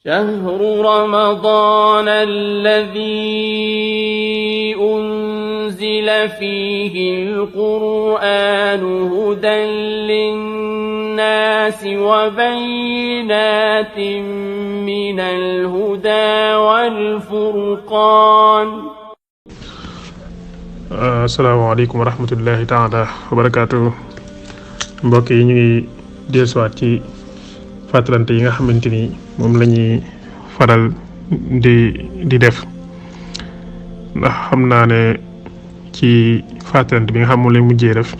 شهر رمضان الذي أنزل فيه القرآن هدى للناس وبينات من الهدى والفرقان. asalaamaaleykum wa rahmatullahi taala wa barakaatu. mbokk yi ñu ngi dellusiwaat ci fàttalante yi nga xamante ni moom la ñuy faral di def ndax xam naa ne ci fàttalante bi nga xam moom lañ mujjee def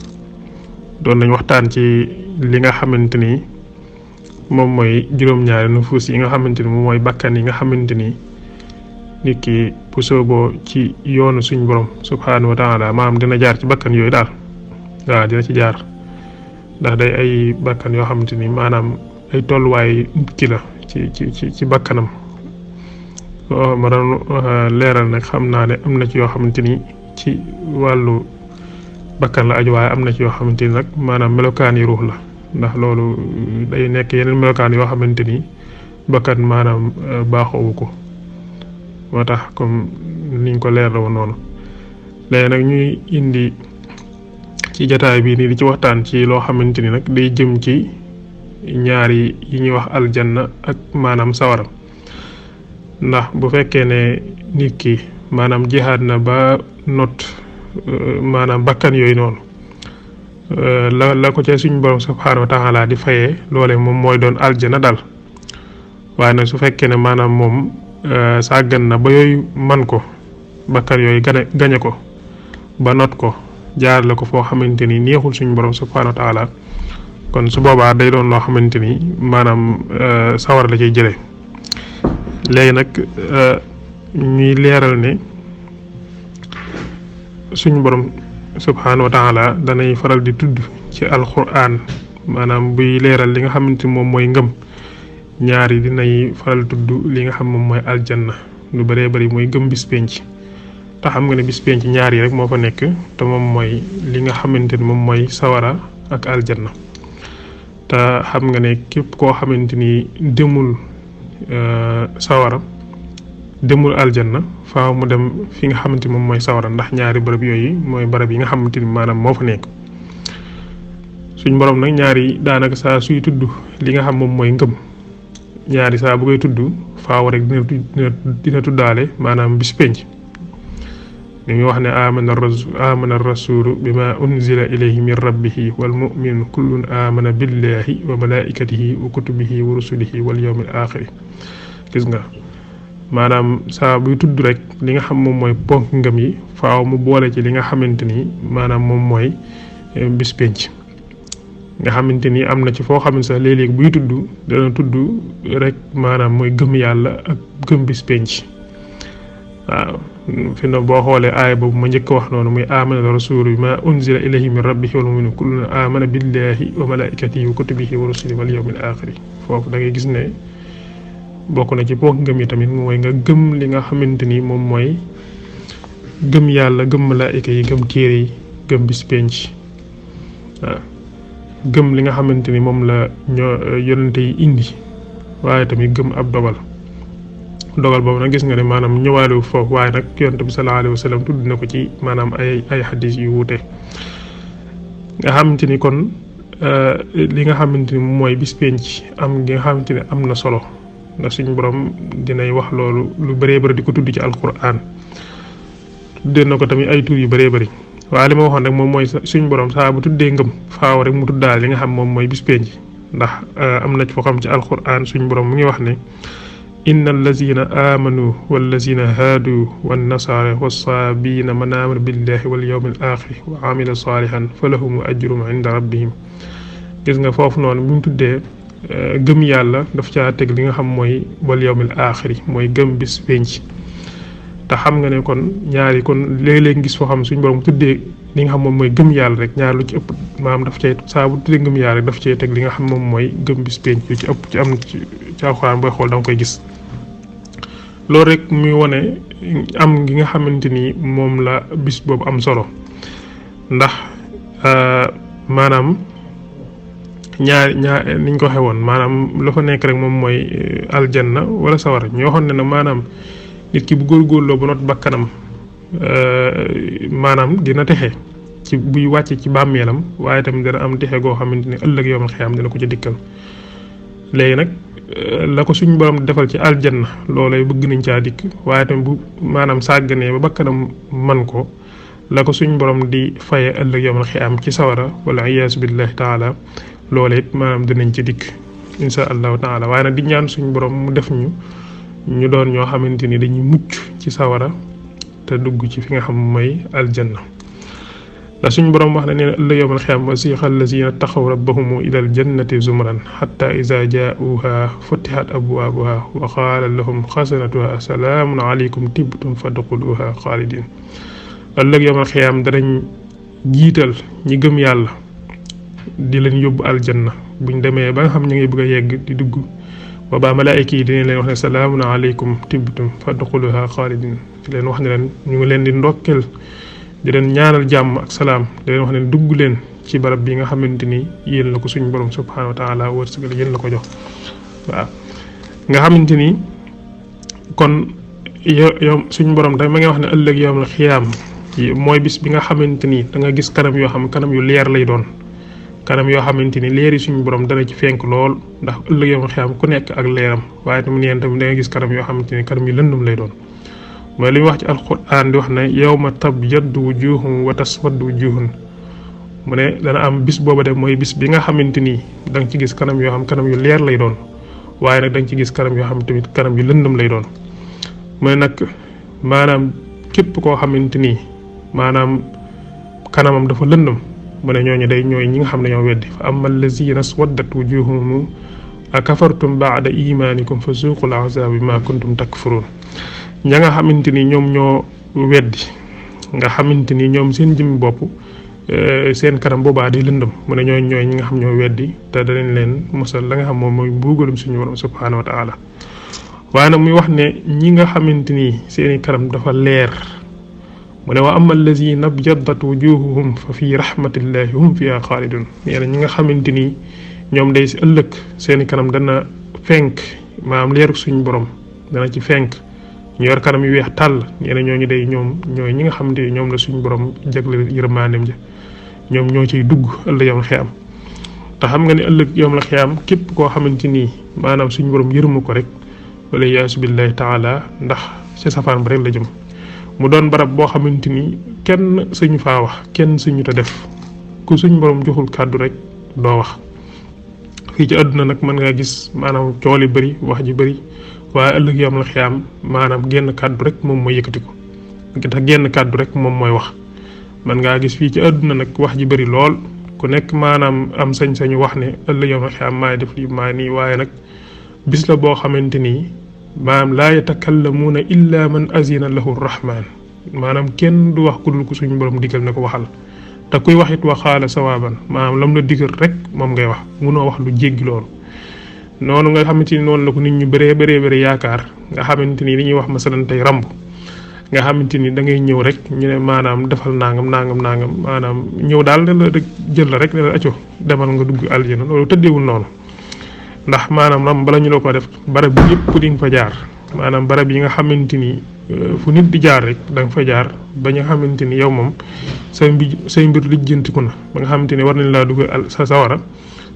doon nañ waxtaan ci li nga xamante ni moom mooy juróom-ñaari nufuus yi nga xamante ni moom mooy bakkan yi nga xamante ni nit ki bu sooboo ci yoonu suñ borom subhaanahu wa taala maanaam dina jaar ci bakkan yooyu daal waaw dina ci jaar ndax day ay bakkan yoo xamante ni maanaam ay tolluwaay ci la ci bakkanam ma doon leeral nag xam naa ne am na ci yoo xamante ni ci wàllu bakkan la aju waaye am na ci yoo xamante ni nag maanaam melokaan yi ruux la ndax loolu day nekk yeneen melokaan yoo xamante ni bakkan maanaam baaxoowu ko moo tax comme niñ ko leer la woon noonu léegi nag ñuy indi ci jataay bi nii di ci waxtaan ci loo xamante ni nag day jëm ci ñaari yi ñuy wax aljanna ak maanaam sawara ndax bu fekkee ne nit ki maanaam jihaad na ba not maanaam bakkan yooyu noonu la ko ca suñ borom subhaanahu wa taala di fayee loolee moom mooy doon aljanna daal waaye nag su fekkee ne maanaam moom sàggan na ba yooyu man ko bakkan yooyu gañe ko ba not ko jaar la ko foo xamante ni neexul suñu borom subhaanahu wa taala kon su boobaa day doon loo xamante ni maanaam sawar la ciy jëlee léegi nag ñuy leeral ne suñu borom subhaanahu wa taala danay faral di tudd ci alquran maanaam buy leeral li nga xamante ni moom mooy ngëm ñaari dinay faral tudd li nga xam moom mooy aljanna lu bëree bëri mooy gëm bis penc te xam nga ne bis penc ñaar yi rek moo fa nekk te moom mooy li nga xamante ni moom mooy sawara ak aljanna te xam nga ne képp koo xamante ni demul sawara demul aljanna faaw mu dem fi nga xamante ni moom mooy sawara ndax ñaari bërëb yooyu mooy bërëb yi nga xamante ni maanaam moo fa nekk suñ borom nag ñaari daanaka saa suy tudd li nga xam moom mooy ngëm ñaari saa bu koy tudd faaw rek dina tuddaale maanaam bis penc li muy wax ne amana rasulu bima unzila ilayhi min rabbihi wal mu'minun kullun amana billahi wa malaikatihi wa kutubihi wa rusulihi wal yawmil axiri gis nga maanaam saa buy tudd rek li nga xam moom mooy ponk ngëm yi faaw mu boole ci li nga xamante ni maanaam moom mooy bis penc nga xamante ni am na ci foo xamante sax léeg-léeg buy tudd dana tudd rek maanaam mooy gëm yàlla ak gëm bis penc waaw fi na boo xoolee aaya boobu ma njëkk wax noonu muy amana rasulu bima unzila ilayhi min rabbihi wal mu'minun kullun amana billahi wa malaikatihi wa kutubihi wa rusulihi wal yawmil axiri foofu da ngay gis ne bokk na ci ponk ngëm yi tamit mooy nga gëm li nga xamante ni moom mooy gëm yàlla gëm malaayika yi gëm téere yi gëm bis penc waaw gëm li nga xamante ni moom la ñoo yonente yi indi waaye tamit gëm ab dogal boobu nag gis nga ne maanaam ñëwaalewu foofu waaye nag yonente bi sallallahu alayhi wa sallam tudd na ko ci maanaam ay xadis yu wuute nga xamante ni kon li nga xamante ni mooy bis penc am gi nga xamante ni am na solo ndax suñu borom dinay wax loolu lu bëree bëri di ko tudd ci alquran tuddee na ko tamit ay tur yu bëree bëri waaye li ma waxoon rek moom mooy suñu borom saa bu tuddee ngëm faaw rek mu tuddaal li nga xam moom mooy bis penc ndax am na foo xam ci alquran suñu borom mu ngi wax ne inna allazina amanu wallazina haadu wan nasara wassaabiina man amana billahi wal yawmil axiri wa amila salihan falahum ajrum inda rabbihim gis nga foofu noonu bu mu tuddee gëm yàlla daf caa teg li nga xam mooy wal yawmil axiri mooy gëm bis penc te xam nga ne kon ñaari kon léeg-léeg gis foo xam suñu borom tuddee li nga xam moom mooy gëm yàlla rek ñaar lu ci ëpp maanaam daf cay saa bu tuddee gëm yàlla rek daf cay teg li nga xam moom mooy gëm bis penc lu ci ëpp ci am ci alxuraan booy xool da nga koy gis loolu rek muy wone am gi nga xamante ni moom la bis boobu am solo ndax maanaam ñaar niñ ko waxee woon maanaam la fa nekk rek moom mooy aljanna wala sawara ñu waxoon ne nag maanaam nit ki bu góorgóorloo ba not bakkanam maanaam dina texe ci buy wàcc ci bàmmeelam waaye tamit dina am texe goo xamante ne ëllëg yawmal xiyaam dina ko ci dikkal léegi nag la ko suñ borom defal ci aljanna loolay bëgg nañ caa dikk waaye tamit bu maanaam sàgganee ba bakkanam man ko la ko suñ borom di faye ëllëg yawmal xiyaam ci sawara wala iyaasu billahi taala loolee it maanaam dinañ ci dikk insha allahu taala waaye nag di ñaan suñ borom mu def ñu doon ñoo xamante ni dañuy mucc ci sawara te dugg ci fi nga xam mooy aljanna la suñ borom wax na ne ëllëg yawmal xiyaam wasiqa allazina taqaw rabbahum ila aljannati zumran xatta ida jaauha futihat abwaabuha wa qaala lahum xasanatuha salaamun alaykum tibtum fadxuluha xaalidin ëllëg yawmal xiyaam danañ jiital ñi gëm yàlla di leen yóbbu aljanna buñ demee ba nga xam ñu ngi bëgg a yegg di dugg boobaa malaayika yi dinañ leen wax ne salaamun alaykum tibtum fadxuluha xaalidin di leen wax ne leen ñu ngi leen di ndokkel di leen ñaanal jàmm ak salaam di leen wax ne dugg leen ci barab bi nga xamante ni yéen la ko suñ borom subhanahu wa taala wërsëgal yéen la ko jox waaw nga xamante ni kon yow suñ borom da ma ngi wax ne ëllëg yawmal xiyaam mooy bis bi nga xamante ni da nga gis kanam yoo xam kanam yu leer lay doon kanam yoo xamante ni leer yi suñu borom dana ci fenk lool ndax ëllëg yawmal xiyaam ku nekk ak leeram waaye tamit neen tamit da nga gis kanam yoo xamante ni kanam yu lëndum lay doon mooy li ñu wax ci alquran di wax ne yawma tabyaddu wujuhun wa taswaddu wujuhun mu ne dana am bis booba de mooy bis bi nga xamante ni da nga ci gis kanam yoo xam kanam yu leer lay doon waaye nag da nga ci gis kanam yoo xam tamit kanam yu lëndum lay doon mu ne nag maanaam képp koo xamante ni maanaam kanamam dafa lëndum mu ne ñooñu day ñooy ñi nga xam ne ñoo weddi fa amma allazina swaddat wujuhum akafartum ba'da imanikum fa zuqul azab bima kuntum takfurun ña nga xamante ni ñoom ñoo weddi nga xamante ni ñoom seen jëmmi bopp seen kanam boobaa di lëndëm mu ne ñooy ñi nga xam ñoo weddi te danañ leen mosal la nga xam moom mooy mbuugalum suñu borom subhanahu wa taala waaye nag muy wax ne ñi nga xamante ni seeni kanam dafa leer mu ne wa amma allazina byaddat wujuhuhum fa fi rahmatillahi hum fiha xaalidun nee na ñi nga xamante ni ñoom day si ëllëg seeni kanam dana fenk maanaam leeru suñu borom dana ci fenk ñu yor kanam yu weex tàll nee na ñooñu day ñooy ñi nga xamante ni ñoom la suñu borom jagleel yërmaandem ja ñoom ñoo ciy dugg ëllëg yawmal xiyaam te xam nga ne ëllëg yawmal xiyaam képp koo xamante ni maanaam suñu borom yërmu ko rek wala yaasu billahi taala ndax ci safaan ba rek la jëm mu doon barab boo xamante ni kenn suñu faa wax kenn suñu ta def ku suñu borom joxul kàddu rek doo wax fii ci àdduna nag mën ngaa gis maanaam cool yi bëri wax ji bëri waaye ëllëg yawmal xiyaam maanaam genn kàddu rek moom mooy yëkkati ko tax genn kàddu rek moom mooy wax man ngaa gis fii ci àdduna nag wax ji bëri lool ku nekk maanaam am sañ-sañu wax ne ëllëg yawmal xiyaam maay def lii maa nii waaye nag bis la boo xamante ni maanaam laa yatakallamuuna illa man azina lahu rahman maanaam kenn du wax ku dul ko suñu borom digal na ko waxal te kuy wax it waxaala sawaaban maanaam lam la digal rek moom ngay wax munoo wax lu jéggi loolu noonu nga xamante ni noonu la ko nit ñu bëree yaakaar nga xamante ni li ñuy wax masalan tey ramb nga xamante ni da ngay ñëw rek ñu ne maanaam defal nangam maanaam ñëw daal ne la rek jël la rek ne la acco demal nga dugg aljana loolu tëddeewul noonu ndax maanaam ram bala ñu la ko def barab bi yëpp di nga fa jaar maanaam barab yi nga xamante ni fu nit di jaar rek da nga fa jaar ba nga xamante ni yow moom say mbir lijjantiku na ba nga xamante ni war nañ laa dugal sa sawara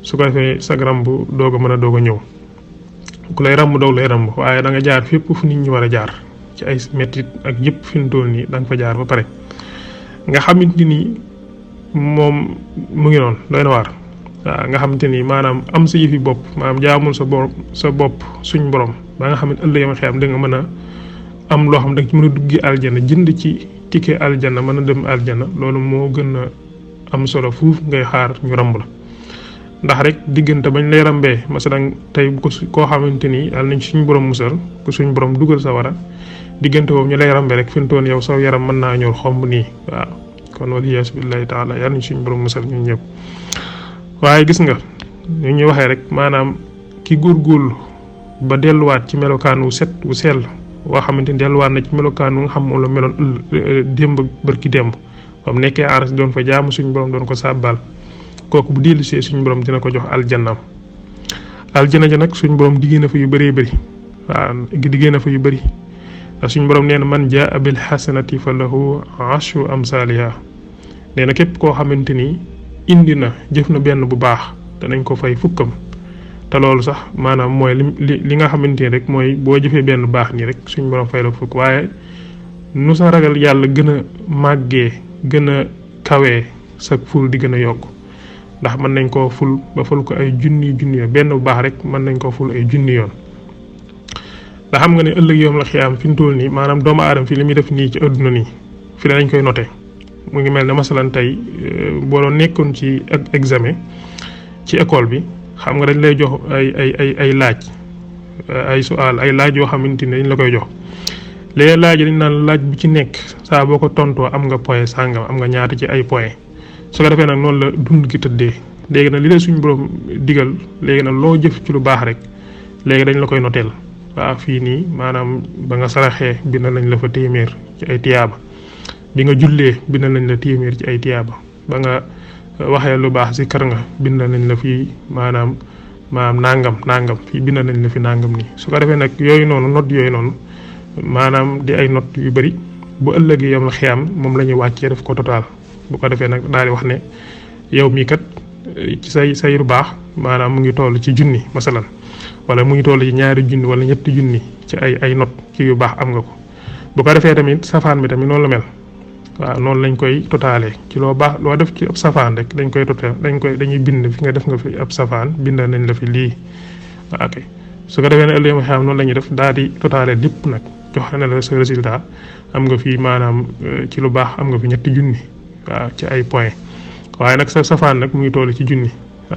su ko defee sa ramb doog a mën a doog a ñëw ku lay ramb doog lay ramb waaye da nga jaar fépp fu nit ñi war a jaar ci ay mettit ak yëpp fi mu toll nii da nga fa jaar ba pare nga xamante ni moom mu ngi noonu doy na waar waaw nga xamante ni maanaam am sa yëfi bopp maanaam jaamul sa bopp suñ borom ba nga xam ne ëllëg yawmal xiyaam da nga mën a am loo xam da nga ci mën a duggi aljana jënd ci ticket aljana mën a dem aljana loolu moo gën a am solo fuuf ngay xaar ñu ramb la ndax rek diggante bañ lay rambee masalan tey bu ko koo xamante ni yàlla nañ suñ borom musal ku suñ borom dugal sa wara diggante boobu ñu lay rambee rek fi mu toll yow saw yaram mën naa ñëw xomb nii waaw kon waliyaasu billahi taala yàlla nañ suñ borom musal ñun ñëpp waaye gis nga ñu ñuy waxee rek maanaam ki góorgóorlu ba delluwaat ci melokaan wu set wu sell woo xamante ni delluwaat na ci melokaan wu nga xam moom la meloon démb bërki démb ba mu nekkee aras doon fa jaamu suñu borom doon ko sàbbaal kooku bu dellusee suñu borom dina ko jox aljannaam. aljana ja nag suñu borom diggee na fa yu bëree bëri waaw diggee na fa yu bëri ndax suñu borom nee na man jaa bil hasanati fa lahu ashru amsaaliha nee na képp koo xamante ni indi na jëf na benn bu baax danañ ko fay fukkam. te loolu sax maanaam mooy li nga xamante ni rek mooy boo jëfee benn baax nii rek suñu borom fay la ko fukk. waaye nu sa ragal yàlla gën a màggee gën a kawee sa ful di gën a yokk ndax mën nañ koo ful ba ful ko ay junni yoon benn bu baax rek mën nañ koo ful ay junni yoon. ndax xam nga ne ëllëg yoom la xiyaam fi mu toll nii maanaam doomu aadama fi li muy def nii ci adduna nii fi lañ koy noté. mu ngi mel ne masalan tey boo doon nekkoon ci examen ci école bi xam nga dañ lay jox ay laaj ay sual ay laaj yoo xamante ni dañ la koy jox. léegi laaj dañ naan laaj bu ci nekk saa boo ko tontoo am nga point sàngam am nga ñaata ci ay point su ko defee nag noonu la dund gi tëddee. léegi nag li la suñu borom digal léegi nag loo jëf ci lu baax rek léegi dañ la koy noteel. waaw fii nii maanaam ba nga saraxee bind nañ la fa téeméer ci ay tiyaaba bi nga jullee bind nañ la téeméer ci ay tiyaaba ba nga waxee lu baax si kër nga bind nañ la fii maanaam nangam fii bind nañ la fi nangam nii. su ko defee nag yooyu noonu not yooyu noonu maanaam di ay not yu bëri bu ëllëgee yom la xiyam moom la ñuy wàccee def ko total bu ko defee nag daal di wax ne yow mii kat ci say lu baax maanaam mu ngi toll ci junni masalan wala mu ngi toll ci 2 junni wala 3 junni ci ay not ci yu baax am nga ko. bu ko defee tamit safaan bi tamit noonu la mel waaw noonu lañ koy totalee ci loo baax loo def ci ab safaan rek dañ koy total dañuy bind fi nga def nga fi ab safaan bind nañ la fi lii ok. su ko defee ne ëllëg ma xam noonu la ñuy def daal di totalee lépp nag jox na la sa résultat am nga fi maanaam ci lu baax am nga fi 3 junni waaw ci ay point waaye nag sa safaan nag mu ngi toll ci junni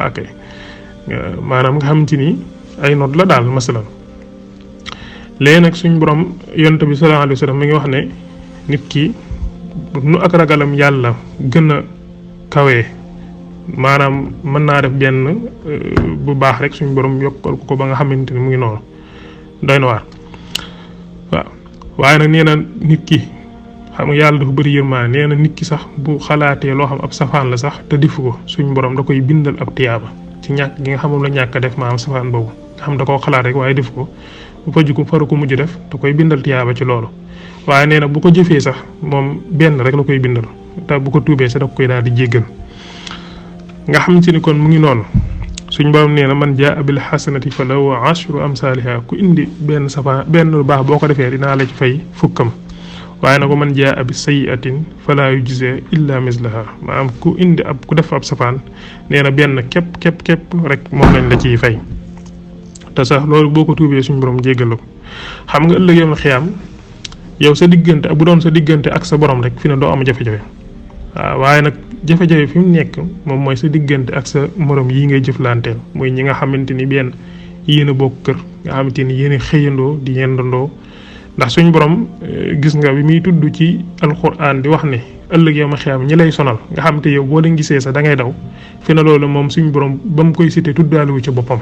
ok maanaam nga xam ci ni ay not la daal masalan. léegi nag suñ borom yonent bi sallallahu alayhi wa sallam mi ngi wax ne nit ki nu ak ragalam yàlla gën a kawee maanaam mën naa def benn bu baax rek suñ borom yokkal ko ba nga xamante ni mu ngi noonu doy na waar. waaw waaye nag nee na nit ki xam nga yàlla dafa bëri yërmaane nee na nit ki sax bu xalaatee loo xam ab safaan la sax te defu ko suñ borom da koy bindal ab tiyaaba ci ñàkk gi nga xamul la ñàkk a def maanaam safaan boobu nga xam da koo xalaat rek waaye def ko bu fa jugu faru ko mujj def da koy bindal tiyaaba ci loolu. waaye nee na bu ko jëfee sax moom benn rek la koy bindal te bu ko tuubee sax da koy daal di jéggal nga xam ci ni kon mu ngi noonu suñ borom nee na man jaa bil hasanati fa lahu ashru amsaaliha ku indi benn safaan benn lu baax boo ko defee dinaa la ci fay fukkam. waaye nag man jaa bi sayyi'atin fala yujza illa mislaha maanaam ku indi ku def ab safaan nee na benn képp rek moom lañ la ciy fay. te sax loolu boo ko tuubee suñu borom jéggal ko xam nga ëllëg yow xiyaam yow sa diggante bu doon sa diggante ak sa borom rek fi ne doo am jafe-jafe waaw waaye nag jafe-jafe fi mu nekk moom mooy sa diggante ak sa morom yi ngay jëflanteel muy ñi nga xamante ni benn yéen a bokk kër nga xamante ni yéen a xëyandoo di yendandoo ndax suñu borom gis nga bi muy tudd ci alquran di wax ne ëllëg yow xiyaam ñi lay sonal nga xamante yow boo leen gisee sax da ngay daw fi ne loolu moom suñu borom ba mu koy cité tuddaaliwu ci boppam.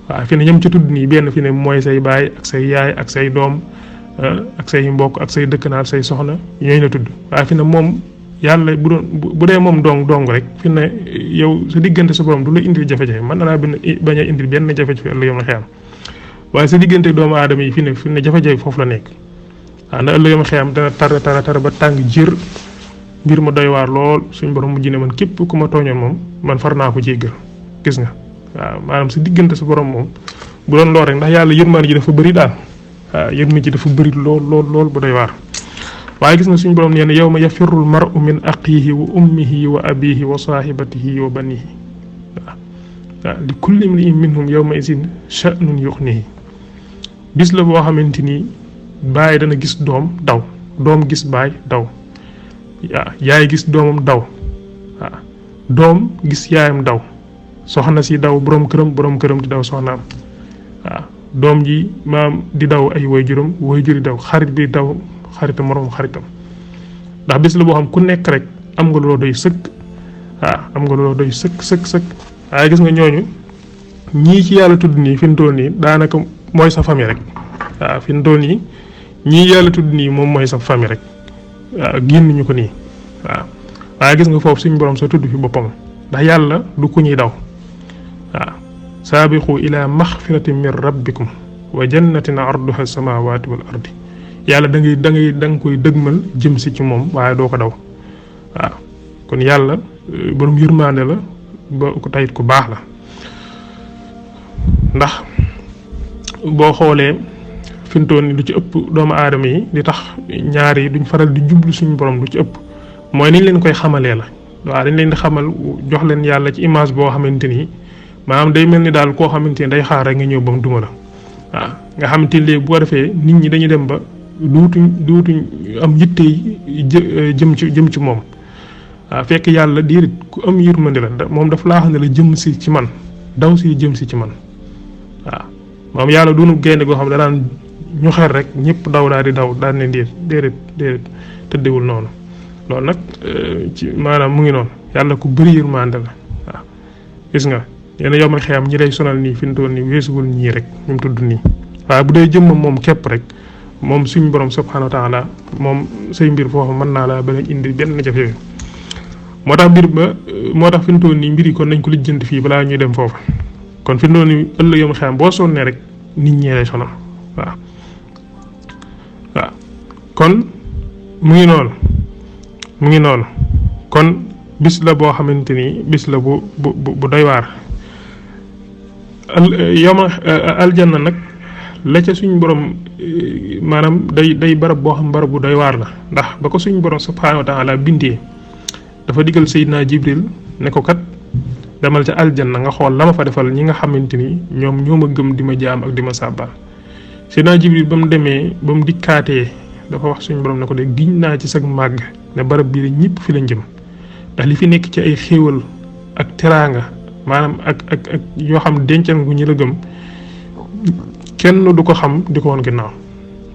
waaw fi ne ñam ci tudd nii benn fi ne mooy say baay ak say yaay ak say doom ak say mbokk ak say dëkkanaat say soxna ñooñu la tudd waaye fi ne moom yàlla bu dee moom dong rek fi ne yow sa diggante sa borom du la indil jafe-jafe mën na laa bañ a indil benn jafe-jafe ëllëg yom xiyam waaye sa diggante doomu aadama yi fi ne jafe-jafe foofu la nekk waaw ndax ëllëg yom xiyam dana tar ba tàng jër mbir ma doy waar lool suñ borom mujj ne man képp ku ma tooñoon moom man far naa ko jéggal gis nga. waaw maanaam sa diggante sa borom moom bu doon lool rek ndax yàlla yërmaan ji dafa bëri daal waaw yërmaan ji dafa bëri lool bu doy waar. waaye gis nga suñu borom nee na yawma yafirrul mar'u min axiihi wa ummihi wa abiihi wa saahibatihi wa banihi waaw li kulli imri'in minhum yawma izin sha'nun yughnihi bis la boo xamante ni baay dana gis doom daw doom gis baay daw waaw yaay gis doomam daw waaw doom gis yaayam daw. soxna si daw borom këram di daw soxnaam waaw doom ji maam di daw ay waajuram waajur di daw xarit bi daw xaritam moroom xaritam ndax bis la boo xam ku nekk rek am nga loo doy sëkk waaw am nga loo doy sëkk waaye gis nga ñooñu ñii ci yàlla tudd nii fi mu toll nii daanaka mooy sa famille rek waaw fi mu toll nii ñii yàlla tudd nii moom mooy sa famille rek waaw génn ñu ko nii waaw waaye gis nga foofu suñu borom sa tudd fi boppam ndax yàlla du ku ñuy daw waaw saabiqu ila maxfiratin min rabbikum wa jannatin arduha samawati wal ardi yàlla da nga koy dëgmal jëm si ci moom waaye doo ko daw waaw kon yàlla borom yërmande la ba ko tayit ku baax la ndax boo xoolee fintoon ni lu ci ëpp doomu aadama yi di tax ñaar yi duñ faral di jublu suñu borom lu ci ëpp mooy niñ leen koy xamalee la waaw dañ leen di xamal jox leen yàlla ci image boo xamante ni maanaam day mel ni daal koo xamante ni day xaar rek nga ñëw ba mu duma la waaw nga xamante ni léegi bu ko defee nit ñi dañuy dem ba duutuñ am yitte jëm ci moom waaw fekk yàlla diirit ku am yërmande la moom daf laa xam ne la jëm si ci man daw si jëm si ci man waaw moom yàlla duunu gaynde goo xam ne danaan ñu xel rek ñëpp daw daal di daw daal ne déedéet tëddewul noonu loolu nag ci maanaam mu ngi noonu yàlla ku bëri yërmande la waaw gis nga yéen a yomal xeyam ñi lay sonal nii fi mu toll nii weesuwul ñii rek ñu mu tudd nii waaye bu dee jëmmam moom képp rek moom suñu borom subhanahu wa taala moom say mbir foofu mën naa laa bañ indi benn jafe moo tax fi mu toll nii mbir yi kon nañ ko lijjanti fii balaa ñuy dem foofu kon fi mu toll nii ëllëg yomal xeyam boo sonnee rek nit ñee lay sonal waaw kon mu ngi noonu kon bis la boo xamante ni bis la bu doy waar aljanna nag la ca suñ borom maanaam day barab boo xam barab bu doy waar la ndax ba ko suñ borom subhanahu wa taala bindee dafa digal Seydina Jibril ne ko kat demal ca aljanna nga xool la ma fa defal ñi nga xamante ni ñoom ñoo ma gëm di ma jaam ak di ma sàbbal Seydina Jibril ba mu demee ba mu dikkaatee dafa wax suñu borom ne ko de giñ naa ci sag màgg ne barab bii de ñëpp fi la jëm ndax li fi nekk ci ay xéewal ak teraanga maanaam ak yoo xam dencal gu ñi la gëm kenn du ko xam di ko woon ginnaaw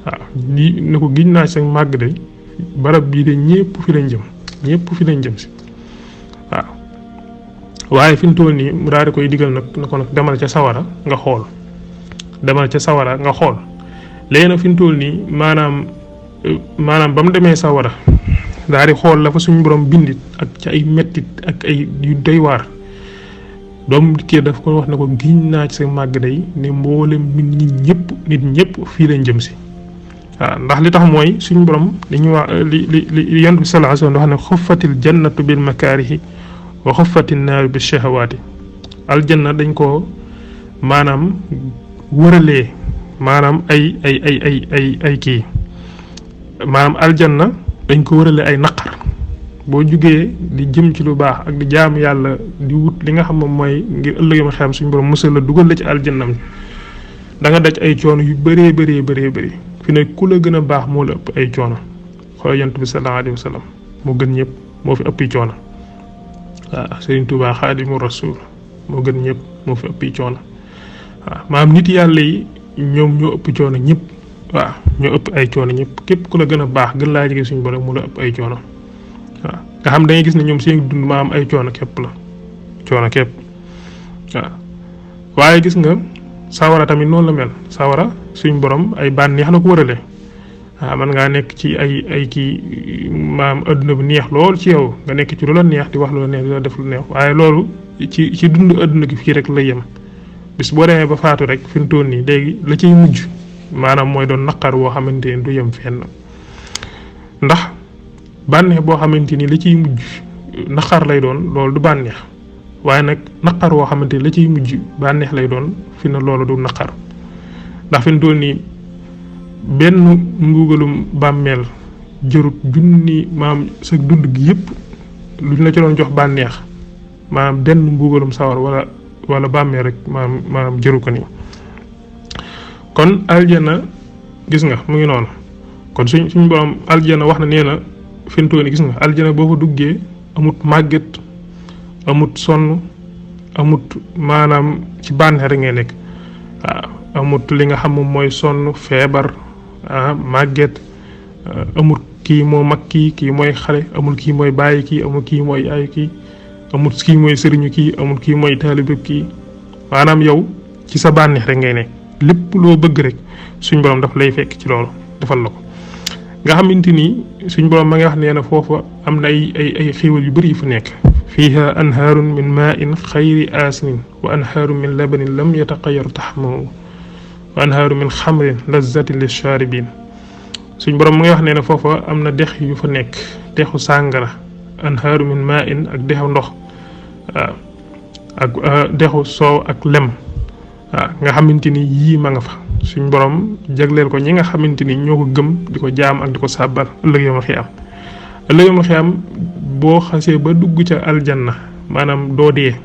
waaw lii ne ko giñ naa ci sag màgg de barab bii de ñëpp fi lañ jëm si waaw waaye fi mu toll nii mu daal di koy digal nag na ko nag demal ca sawara nga xool léegi nag fi mu toll nii maanaam ba mu demee sawara daal di xool la fa suñu borom bindit ak ci ay mettit ak ay yu doy waar doomu kii daf ko wax ne ko giñ naa ci sa màgg day ne mboolem nit ñëpp fii lañ jëm si waaw ndax li tax mooy suñu borom dañuy wax li yonent bi sallallahu alayhi wasallam wax ne xuffatil jannatu bil makaarihi wa xuffatin naaru bi shahawaati aljanna dañ ko maanaam wëralee maanaam ay kii maanaam aljanna dañ ko wërale ay naqar boo jugee di jëm ci lu baax ak di jaam yàlla di wut li nga xam moom mooy ngir ëllëg ma xam suñu borom musal la dugal la ci aljannam da nga daj ay coono yu bëree fi ne ku la gën a baax moo la ëpp ay coono xool yonent bi sallallahu alayhi wa sallam moo gën ñëpp moo fi ëppi coono waaw Serigne Touba Xaadimu Rasuul moo gën ñëpp moo fi ëppi coono waaw maanaam nit yàlla yi ñoom ñoo ëpp coono ñëpp waaw ñoo ëpp ay coono ñëpp képp ku la gën a baax gën laa jege suñu borom mu la ëpp ay coono waaw nga xam dañuy gis ne ñoom seen dund maam ay coono képp la waaw waaye gis nga sawara tamit noonu la mel sawara suñ borom ay bànneex la ko wërale waaw man ngaa nekk ci ay kii maam adduna bi neex lool ci yow nga nekk ci lu la neex di wax lu la neex di la def lu neex waaye loolu ci dund adduna gi fii rek la yem bis boo demee ba faatu rek fi mu toll nii léegi la ciy mujj maanaam mooy doon naqar woo xamante ni du yem fenn ndax bànneex boo xamante ni la ciy mujj naqar lay doon loolu du bànneex waaye nag naqar woo xamante ni la ciy mujj bànneex lay doon fi na loolu du naqar ndax fi mu toll nii benn mbugalum bàmmeel jërut junni maam sa dund gi yëpp luñ la ci doon jox bànneex maanaam benn mbugalum sawar wala bàmmeel rek maanaam jëru ko nii kon aljana gis nga mu ngi noonu kon suñ borom aljana wax na nee na fi mu toll nii gis nga aljana boo fa duggee amut màgget amut sonn amut maanaam ci bànneex rek ngay nekk waaw amut li nga xam moom mooy sonn feebar màgget amut kii moo mag kii mooy xale amul kii mooy bàyyi kii amul kii mooy ay kii amut kii mooy sëriñu kii amul kii mooy taalibe kii maanaam yow ci sa bànneex rek ngay nekk lépp loo bëgg rek suñ borom daf lay fekk ci loolu defal la ko nga xamante ni suñ borom ma ngi wax nee na foofa am na ay xéewal yu bëri yu fa nekk fiha anhaarun min maa'in xayri aasinin wa anhaaru min labanin lam yataqayyar taxmahu wa anhaaru min xamrin lazzatin lishaaribin suñ borom mu ngi wax ne foofa am na dex yu fa nekk dexu sàngara anhaaru min maa'in ak dexu ndox waaw ak dexu soow ak lem waaw nga xamante ni yii ma nga fa suñ borom jagleel ko ñi nga xamante ni ñoo ko gëm di ko jaam ak di ko sàbbal ëllëg yawmal xiyaam ëllëg yawmal xiyaam boo xasee ba dugg ca aljanna maanaam doo dee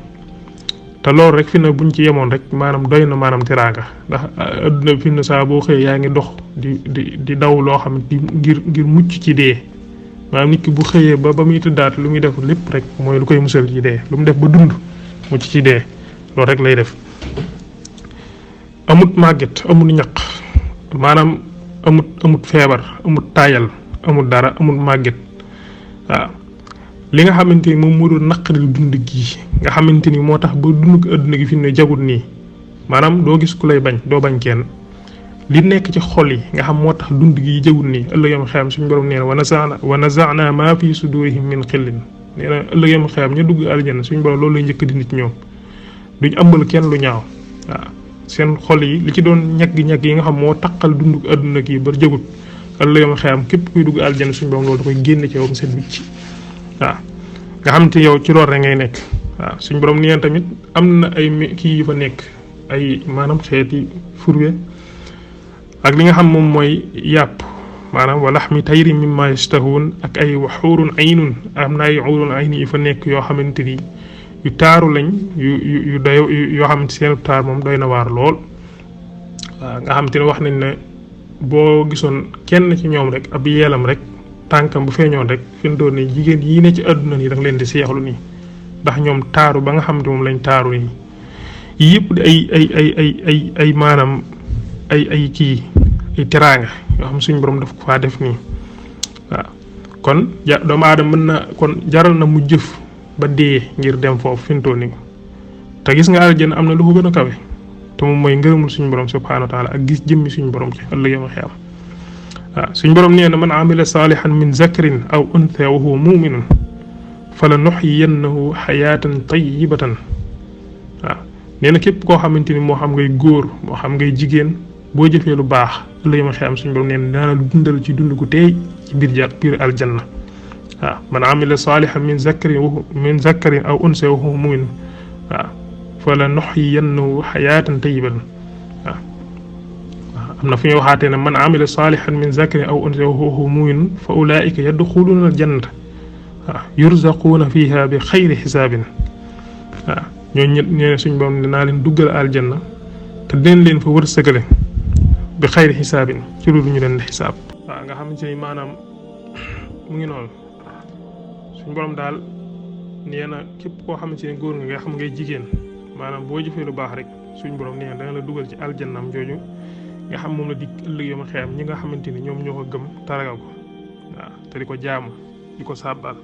te loolu rek fi na buñ ci yemoon rek maanaam doy na maanaam teraanga ndax adduna fi na saa boo xëyee yaa ngi dox di daw loo xam ngir mucc ci dee maanaam nit ki bu xëyee ba muy tëddaat lu muy def lépp rek mooy lu koy musal ci dee lu mu def ba dund mucc ci dee loolu rek lay def amut màgget amut ñaq maanaam amut feebar amut taayal amut dara amut màgget waaw li nga xamante ni moom moo doon naqari dund gi nga xamante ni moo tax ba dund ko adduna gi fi ne jagut nii maanaam doo gis ku lay bañ doo bañ kenn li nekk ci xol yi nga xam moo tax dund gi jagut nii ëllëg yawmal xiyaam suñu borom nee na wa nazaana maa fi sudurihim min xillin nee na ëllëg yawmal xiyaam ñu dugg aljanna suñu borom loolu lay njëkk di nit ñoom duñ ëmbal kenn lu ñaaw waaw seen xol yi li ci doon ñagg-ñagg yi nga xam moo taqal dund adduna gi ba jagut ëllëg yawmal xiyaam képp kuy dugg aljanna suñu borom loolu da koy génne ci yow mu set wicc waaw nga xam te yow ci loolu rek ngay nekk waaw suñ borom nee tamit am na ay kii yu fa nekk ay maanaam xeeti furwe ak li nga xam moom mooy yàpp maanaam wa laxmi tayri mimma yashtahuun ak ay xuurun aynun am na ay xuurun ayn yu fa nekk yoo xamante ni yu taaru lañ yu doy yoo xamante seen taar moom doy na waar lool waaw nga xam te ne wax nañ ne boo gisoon kenn ci ñoom rek ab yeelam rek tànkam bu feeñoon rek fi mu doon nii jigéen yii ne ci àdduna nii da nga leen di seexlu nii ndax ñoom taaru ba nga xam ne moom lañ taaru nii yii yëpp di ay maanaam ay kii ay teraanga yoo xam suñ borom daf ko faa def nii waaw kon doomu aadama mën na kon jaral na mu jëf ba dee ngir dem foofu fi mu toll nii te gis nga aljana am na lu ko gën a kawe te moom mooy ngërëmul suñu borom subhaanahu wa taala ak gis jëmmi suñu borom ci ëllëg yawmal xiyaam waaw suñ borom nee na man amila saalihan min zakarin aw untha wa huwa muminun fala nuxyiyannahu xayaatan tayyibatan waaw nee na képp koo xamante ni moo xam ngay góor moo xam ngay jigéen boo jëfee lu baax ëllëg yawmal xiyaam suñ borom nee na daana lu dundal ci dund gu teey ci biir aljanna waaw man amila saalihan min zakarin aw untha wa huwa muminun waaw fala nuxyiyannahu xayaatan tayyibatan am na fu ñuy waxaatee ne man amila saalihan min zakarin aw unsa wa huwa mu'min fa ulaa'ika yadxuluuna aljannata waaw yurzaquuna fiha bi xayri xisaabin waaw ñooñu ñett nee na suñ borom dinaa leen duggal aljanna te dinañ leen fa wërsëgale bi xayri xisaabin ci lu ñu leen di xisaab. waaw nga xamante ni maanaam mu ngi noonu suñ borom daal nee na képp koo xamante ne góor nga xam ngay jigéen maanaam boo jëfee lu baax rek suñ borom nee na dana la dugal ci aljannam jooju. nga xam moom la di ëllëg yawmal xiyaam ñi nga xamante ni ñoom ñoo ko gëm taragal ko waaw te di ko jaamu di ko sàbbal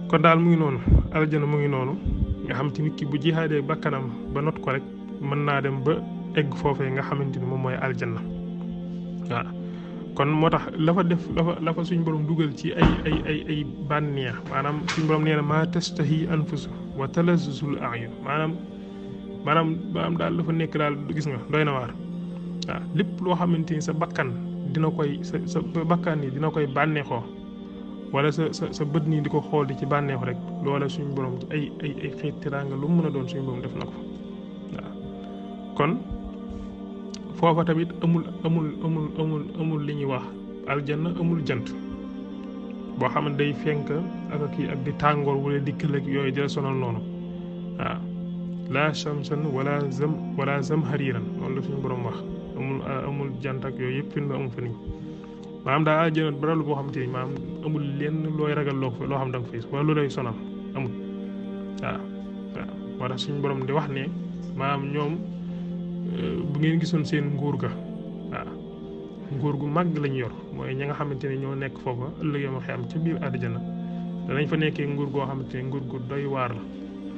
kon daal mu ngi noonu aljana mu ngi noonu nga xam te nit ki bu jihaadee bakkanam ba not ko rek mën naa dem ba egg foofee nga xamante ni moom mooy aljanna waaw kon moo tax la fa suñ borom dugal ci ay bànneex maanaam suñ borom nee na maa tastahi anfusu wa talazzuul a'yun maanaam daal dafa nekk daal gis nga doy na waar waaw lépp loo xamante ni sa bakkan dina koy sa bakkan yi dina koy bànneexoo wala sa bët nii di ko xool di ci bànneexu rek loola suñu borom ci ay xeet teraanga lu mu mën a doon suñu borom def na ko waaw kon foofa tamit amul li ñuy wax aljanna amul jant boo xam ne day fenk ak kii ak di tàngoor wala di këll ak yooyu jël sonal noonu waaw la shamsan wala zamhariran loolu la suñu borom wax amul jant ak yooyu yëpp fi mu amul fa nii maanaam daal aljana baralu boo xam te ni maanaam amul lenn looy ragal loo xam da nga fay wala lu lay sonal amul waaw moo tax suñu borom di wax ne maanaam ñoom bu ngeen gisoon seen nguur ga waaw nguur gu màgg lañ yor mooy ñi nga xamante ne ñoo nekk foofa ëllëg yoo ma xam ca biir àddina danañ fa nekkee nguur goo xamante ne nguur gu doy waar la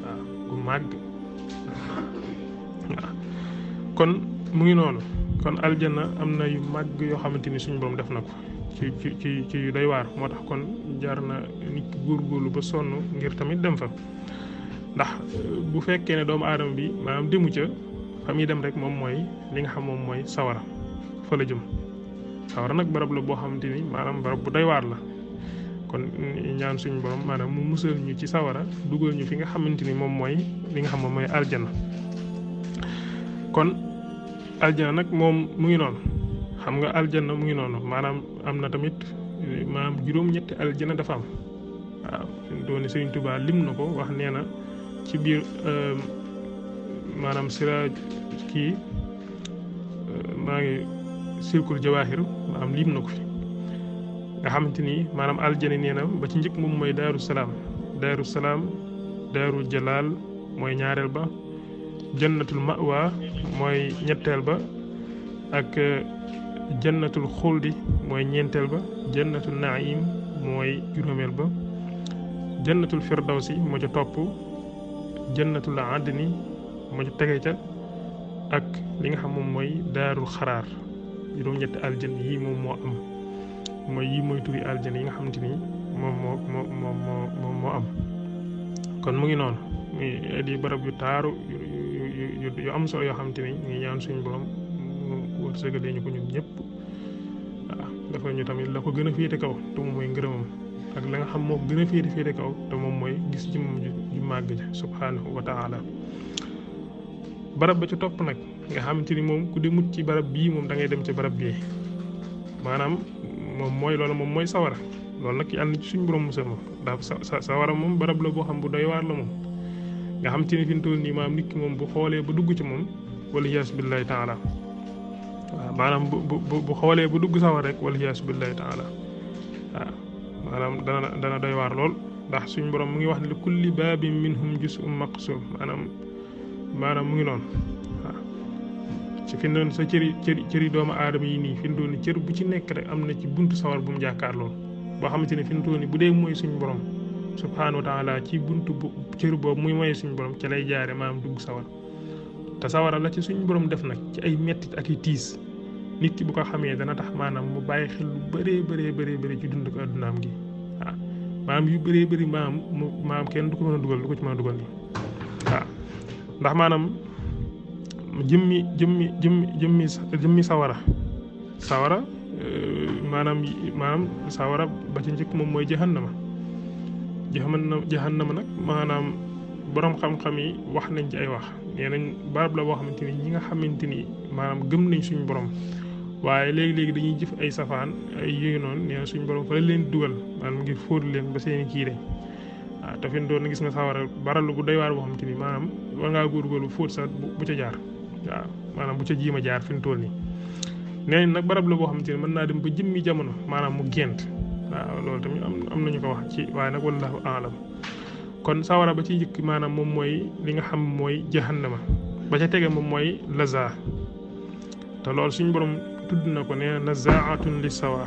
waaw gu màgg waaw kon mu ngi noonu kon aljanna am na yu màgg yoo xamante ni suñu borom def na ko ci yu doy waar moo tax kon jar na nit ki góorgóorlu ba sonn ngir tamit dem fa ndax bu fekkee ne doomu aadama bi maanaam demu ca fa muy dem rek moom mooy li nga xam moom mooy sawara fa la jëm sawara nag barab la boo xamante ni maanaam barab bu doy waar la kon ñaan suñu borom maanaam mu musal ñu ci sawara dugal ñu fi nga xamante ni moom mooy li nga xam moom mooy aljana kon aljana nag moom mu ngi noonu xam nga aljana mu ngi noonu maanaam am na tamit maanaam juróom-ñetti aljana dafa am waaw dooni Sëriñ Tuubaa lim na ko wax nee na ci biir maanaam sira kii maa ngi sirkul jawaahir maanaam lim na ko fi nga xamante ni maanaam aljana nee na ba ci njëkk moom mooy daaru salaam daaru jalaal mooy ñaareel ba jannatul ma'wa mooy ñetteel ba ak jannatul xuldi mooy ñeenteel ba jannatul naim mooy juróomeel ba jannatul firdawsi moo ca topp jannatul adni moo ca tege ca ak li nga xam moom mooy daarul xaraar juróom-ñetti aljan yii moom moo am mooy yii mooy turi aljan yi nga xamante ni moom moo am kon mu ngi noonu di barab yu taaru yu am solo yoo xamante ni ñu ngi ñaan suñu borom mu wërsëgalee ñu ko ñun ñëpp waaw dafa ñu tamit la ko gën a féete kaw te moom mooy ngërëmam ak la nga xam moo gën a féete kaw te moom mooy gis ci moom ju màgg ja subhanahu wa taala barab ba ci topp nag nga xamante ni moom ku demut ci barab bii moom da ngay dem ci barab bii maanaam moom mooy sawara loolu nag yàlla na ci suñu borom musal moom ndax sawara moom barab la boo xam bu doy waar la moom nga xam te ni fi mu toll nii maanaam nit ki moom bu xoolee ba dugg ci moom wala yaas billahi taala waaw maanaam bu xoolee ba dugg sawar rek wala yaas billahi taala waaw maanaam dana doy waar lool ndax suñu borom mu ngi wax ne li kulli baabin minhum juz'un maqsum maanaam mu ngi noonu waaw ci fi mu sa cëri doomu aadama yi nii fi mu toll nii cër bu ci nekk rek am na ci buntu sawar bu mu jàkkaar lool boo xamante ne fi mu toll nii bu dee mooy suñu borom subhaanahu wa taala ci buntu bu cër boobu muy moye suñu borom ci lay jaare maanaam dugg sawar te sawara la ci suñu borom def nag ci ay mettit ak i tiis nit ki bu ko xamee dana tax maanaam mu bàyyi xel lu bëree ci dund ko addunaam gi waaw maanaam yu bëri maanaam kenn du ko mën a dugal du ko ci mën a dugal nii waaw ndax maanaam jëmmi sawara maanaam sawara ba ci njëkk moom mooy jahannama nag maanaam borom xam-xam yi wax nañ ci ay wax nee nañ barab la boo xamante ni ñi nga xamante ni maanaam gëm nañ suñu borom waaye léegi dañuy jëf ay safaan ay yooyu noonu nee na suñu borom fa la leen dugal maanaam ngir fóot leen ba seeni kii dañ waaw te fi mu doon gis nga sawara baralu bu doy waar boo xamante ni maanaam war ngaa góorgóorlu fóot sax bu ca jaar waaw maanaam bu ca jiima jaar fi mu toll nii nee nañ nag barab la boo xamante ni mën naa dem ba jëmmi jamono maanaam mu gént waaw loolu tamit am nañu ko wax ci waaye nag wallahu aalam kon sawara ba ci njëkk maanaam moom mooy li nga xam mooy jahannama ba ca tege moom mooy laza te loolu suñu borom tudd na ko nee na nazaatun li sawa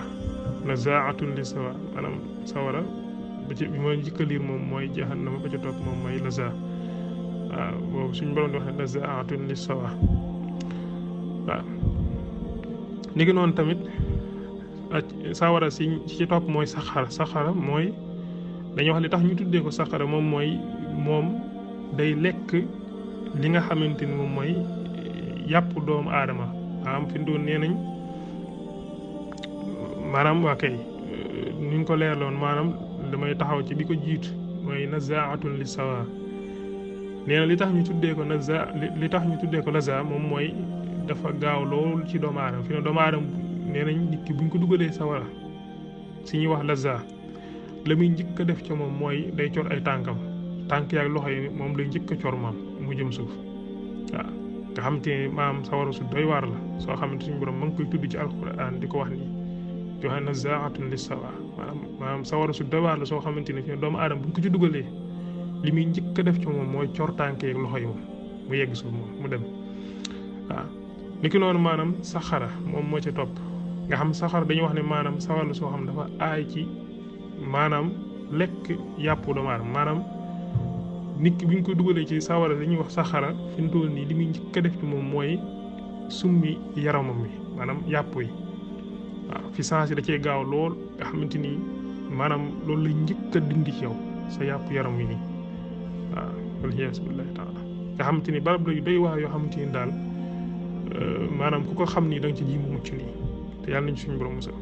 maanaam sawara ba ci bi ma njëkk a liir moom mooy jahannama ba ca topp moom mooy laza waaw boobu suñu borom di wax ne nazaatun li sawa waaw ni ki noonu tamit sawara si ci topp mooy saxara mooy dañuy wax li tax ñu tuddee ko saxara moom day lekk li nga xamante ni moom mooy yàpp doomu aadama maanaam fi doon nee nañ maanaam waa kay ni ñu ko leerloon maanaam damay taxaw ci bi ko jiitu mooy nazaatun li sawa nee na li tax ñu tuddee ko laza moom mooy dafa gaaw lool ci doomu aadama fi ne doomu aadama nee nañ nit ki buñ ko dugalee sawara si ñuy wax laza la muy njëkk a def ca moom mooy day cor ay tànk yaak loxo yi moom lay njëkk a cor maam mu jëm suuf waaw nga xam te ne maam sawara su doy waar la soo xamante suñu borom ma ngi koy tudd ci alquran di ko wax nii di wax nazaatun lis sawa maanaam sawara su doy waar la soo xamante ne fi ne doomu aadama buñ ko ci dugalee li muy njëkk a def ca moom mooy cor tànk yaak loxo yi moom mu yegg suuf moom mu dem waaw niki noonu maanaam saxara moom moo ca topp nga xam saxara dañuy wax ne maanaam sawar la soo xam dafa aay ci maanaam lekk yàpp doomu aadama maanaam nit ki bu ñu ko dugalee ci sawara dañuy wax saxara fi mu toll nii li muy njëkk a def ci moom mooy summi yaramam wi maanaam yàpp yi waaw fi sens da cee gaaw lool nga xamante ni maanaam loolu lay njëkk a dindi ci yow sa yàpp yaram wi nii waaw waliyaasu billahi taala nga xamante ni barab la yu doy waar yoo xamante ni daal maanaam ku ko xam ni da nga ci ji mu mucc nii te yàlla nañ suñu borom musal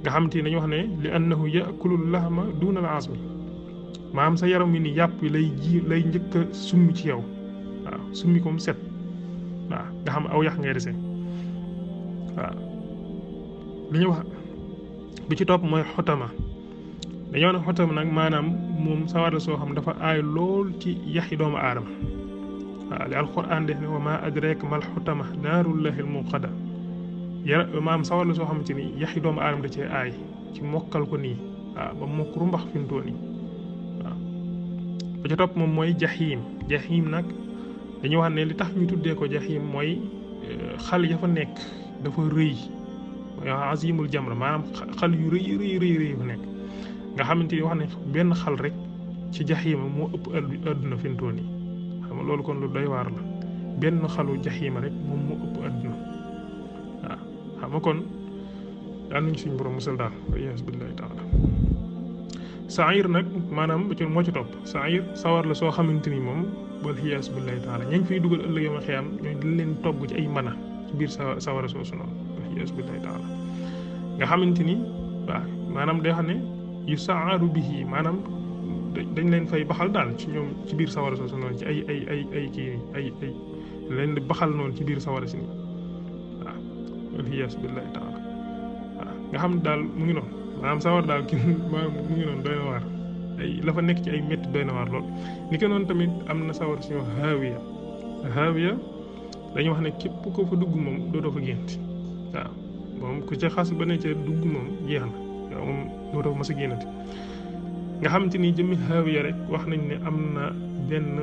nga xamante ni dañu wax ne li annahu yakulu lahma duna al azmi maanaam sa yaram wi nii yàpp wi lay njëkk a summi ci yow waaw summi ko mu set waaw nga xam aw yax ngay dese waaw li ñu wax bi ci topp mooy xotama dañoo ne xotama nag maanaam moom sawar la soo xam dafa aay lool ci yaxi doomu aadama waaw li alquran def ne wa ma adraka mal xotama naarullahi almuqada maanaam sawar la soo xamante ni yaxi doomu aadama da cee aay ci mokkal ko nii waaw ba mokk rumbax fi mu toll nii waaw ba ci topp moom mooy jaxiim nag dañuy wax ne li tax ñu tuddee ko jaxiim mooy xal ya fa nekk dafa rëy mooy azimul jamra maanaam xal yu rëy fa nekk nga xamante ni wax ne benn xal rek ci jaxiima moo ëpp àdduna fi mu toll nii xam nga loolu kon lu doy waar la benn xalu jaxiima rek moom moo ëpp àdduna waaw xam nga kon yal nañu suñu borom musal daal waliyaasu billahi taala saayir nag maanaam moo ci topp saayir sawar la soo xamante ni moom waliyaasu billahi taala ñañ fiy dugal ëllëg yow ma xiyam ñooy dañ leen togg ci ay mana ci biir sawara soosu noonu waliyaasu billahi taala nga xamante ni waaw maanaam day xam ne yu saaru bihi maanaam dañ leen fay baxal daal ci ñoom ci biir sawara soosu noonu ci ay kii ay leen di baxal noonu ci biir sawara si nii waaw waliyaasu billahi taala waaw nga xam ne daal mu ngi noonu maanaam sawar daal ki maanaam mu ngi noonu doy na waar ay la fa nekk ci ay métti doy na waar lool ni ko noonu tamit am na sawar suñu haawiya dañuy wax ne képp ko fa dugg moom dootoo fa gént waaw moom ku ca xas ba ne ca dugg moom jeex na yow moom dootoo fa mas a génnati nga xamante ni jëmmi haawiya rek wax nañ ne am na benn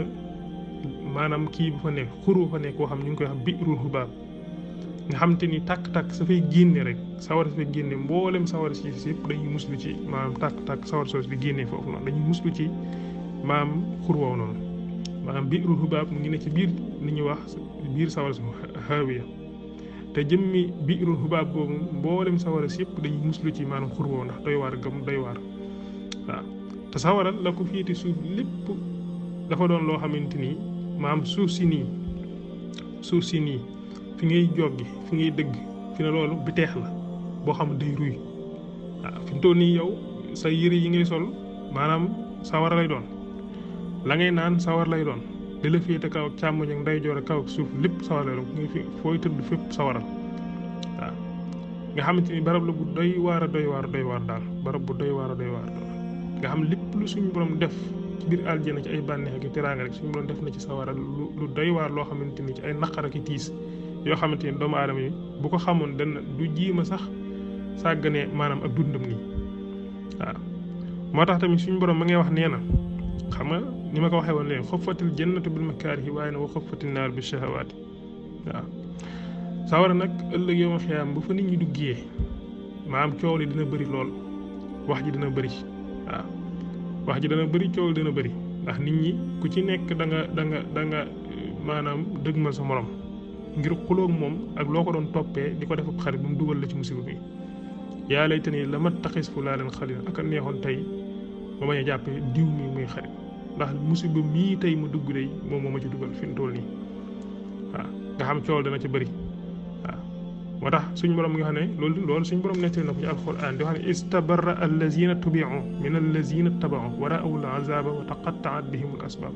maanaam kii bu fa nekk xuru fa nekk boo xam ñu ngi koy wax bi'rul hubaab nga xamante ni tàkk-tàkk sa fay génne rek sawar sa fay génne mboolem sawar si yëpp dañuy muslu ci maanaam tàkk-tàkk sawar soos di génnee foofu noonu dañuy muslu ci maam xur woow noonu maanaam bi'rul hubaab mu ngi ne ci biir li ñuy wax biir sawar si haawiya te jëmmi bi'rul hubaab boobu mboolem sawar si yëpp dañuy muslu ci maanaam xur woow ndax doy waar gëm doy waar waaw te sawara la ko féete suuf lépp dafa doon loo xamante ni maanaam suuf si nii fi ngay joggi fi ngay dëgg fi ne loolu biteex la boo xam day ruy waaw fi mu toll nii yow sa yëre yi ngay sol maanaam sawara lay doon la ngay naan sawar lay doon di la féete kaw ak càmmoñ ak ndeyjoor ak kaw ak suuf lépp sawar lay doon fi fooy tëdd fépp sawaral waaw nga xamante ni barab la bu doy waar daal barab bu doy waar nga xam lépp lu suñu borom def ci biir aljana ci ay bànneex ak teraanga rek suñu borom def na ci sawara lu doy waar loo xamante ni ci ay naqar ak tiis yoo xamante ni doomu aadama yi bu ko xamoon dana du jiima sax sàggane maanaam ak dundam nii waaw moo tax tamit suñu borom ma ngay wax nee na xam nga ni ma ko waxee woon léegi xoffatil jannatu bil makaarihi waaye na wa xoffatil naar bi shahawaati waaw sawara nag ëllëg yow ma xiyaam bu fa nit ñi duggee maanaam coow li dina bëri lool wax ji dina bëri waaw wax ji dana bëri coow li dina bëri ndax nit ñi ku ci nekk da nga maanaam dëgmal sa morom ngir xulóog moom ak loo ko doon toppee di ko def ab xarit bu mu dugal la ci musiba bi yaa lay tani la ma taxis fu laa leen xalil ak a neexoon tey ma bañ a jàppee diw mi muy xarit ndax musiba mii tey ma dugg day moom moo ma ci dugal fi mu toll nii waaw nga xam coow dana ci bëri waaw moo tax suñ borom nga xam ne loolu suñ borom nettali na ko ci alquran di wax ne istabarra allazina tubi'u min allazina taba'u wa ra'aw al-azaba wa taqatta'at bihim al-asbab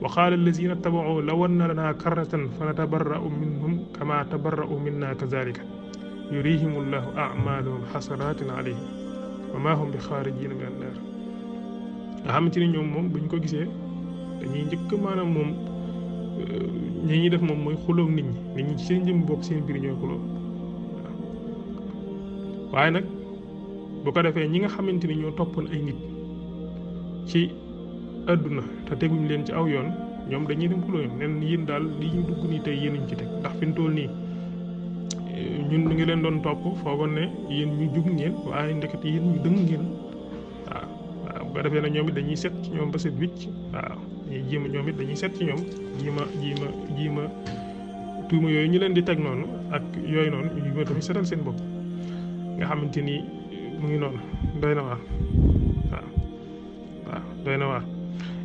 wa qaala allazina taba'u law anna lanaa karratan fanatabarra'u minhum kama tabarra'u minna kazalika yurihim allahu a'malahum hasaratin alayhim wa ma hum bi xaarijina min an-naar nga xamante ni ñoom moom buñ ko gisee dañuy njëkk maanaam moom ñi ñuy def moom mooy xuloog nit ñi ci seen jëm bopp seen biir ñooy xuloo waaye nag bu ko defee ñi nga xamante ni ñoo toppoon ay nit ci àdduna te teguñ leen ci aw yoon ñoom dañuy dem xuloo nen yéen daal lii ñu dugg nii tey yéen ñu ci teg ndax fi mu toll nii ñun ñu ngi leen doon topp foogoon ne yéen ñu jub ngeen waaye ndeket yéen ñu dëng ngeen waaw bu ko defee nag ñoom it dañuy set ci ñoom ba set wicc waaw dañuy jéem ñoom it dañuy set ci ñoom jiima tuuma yooyu ñu leen di teg noonu ak yooyu noonu ñu ma tamit setal seen bopp nga xamante ni mu ngi noonu doy na waar waaw doy na waar.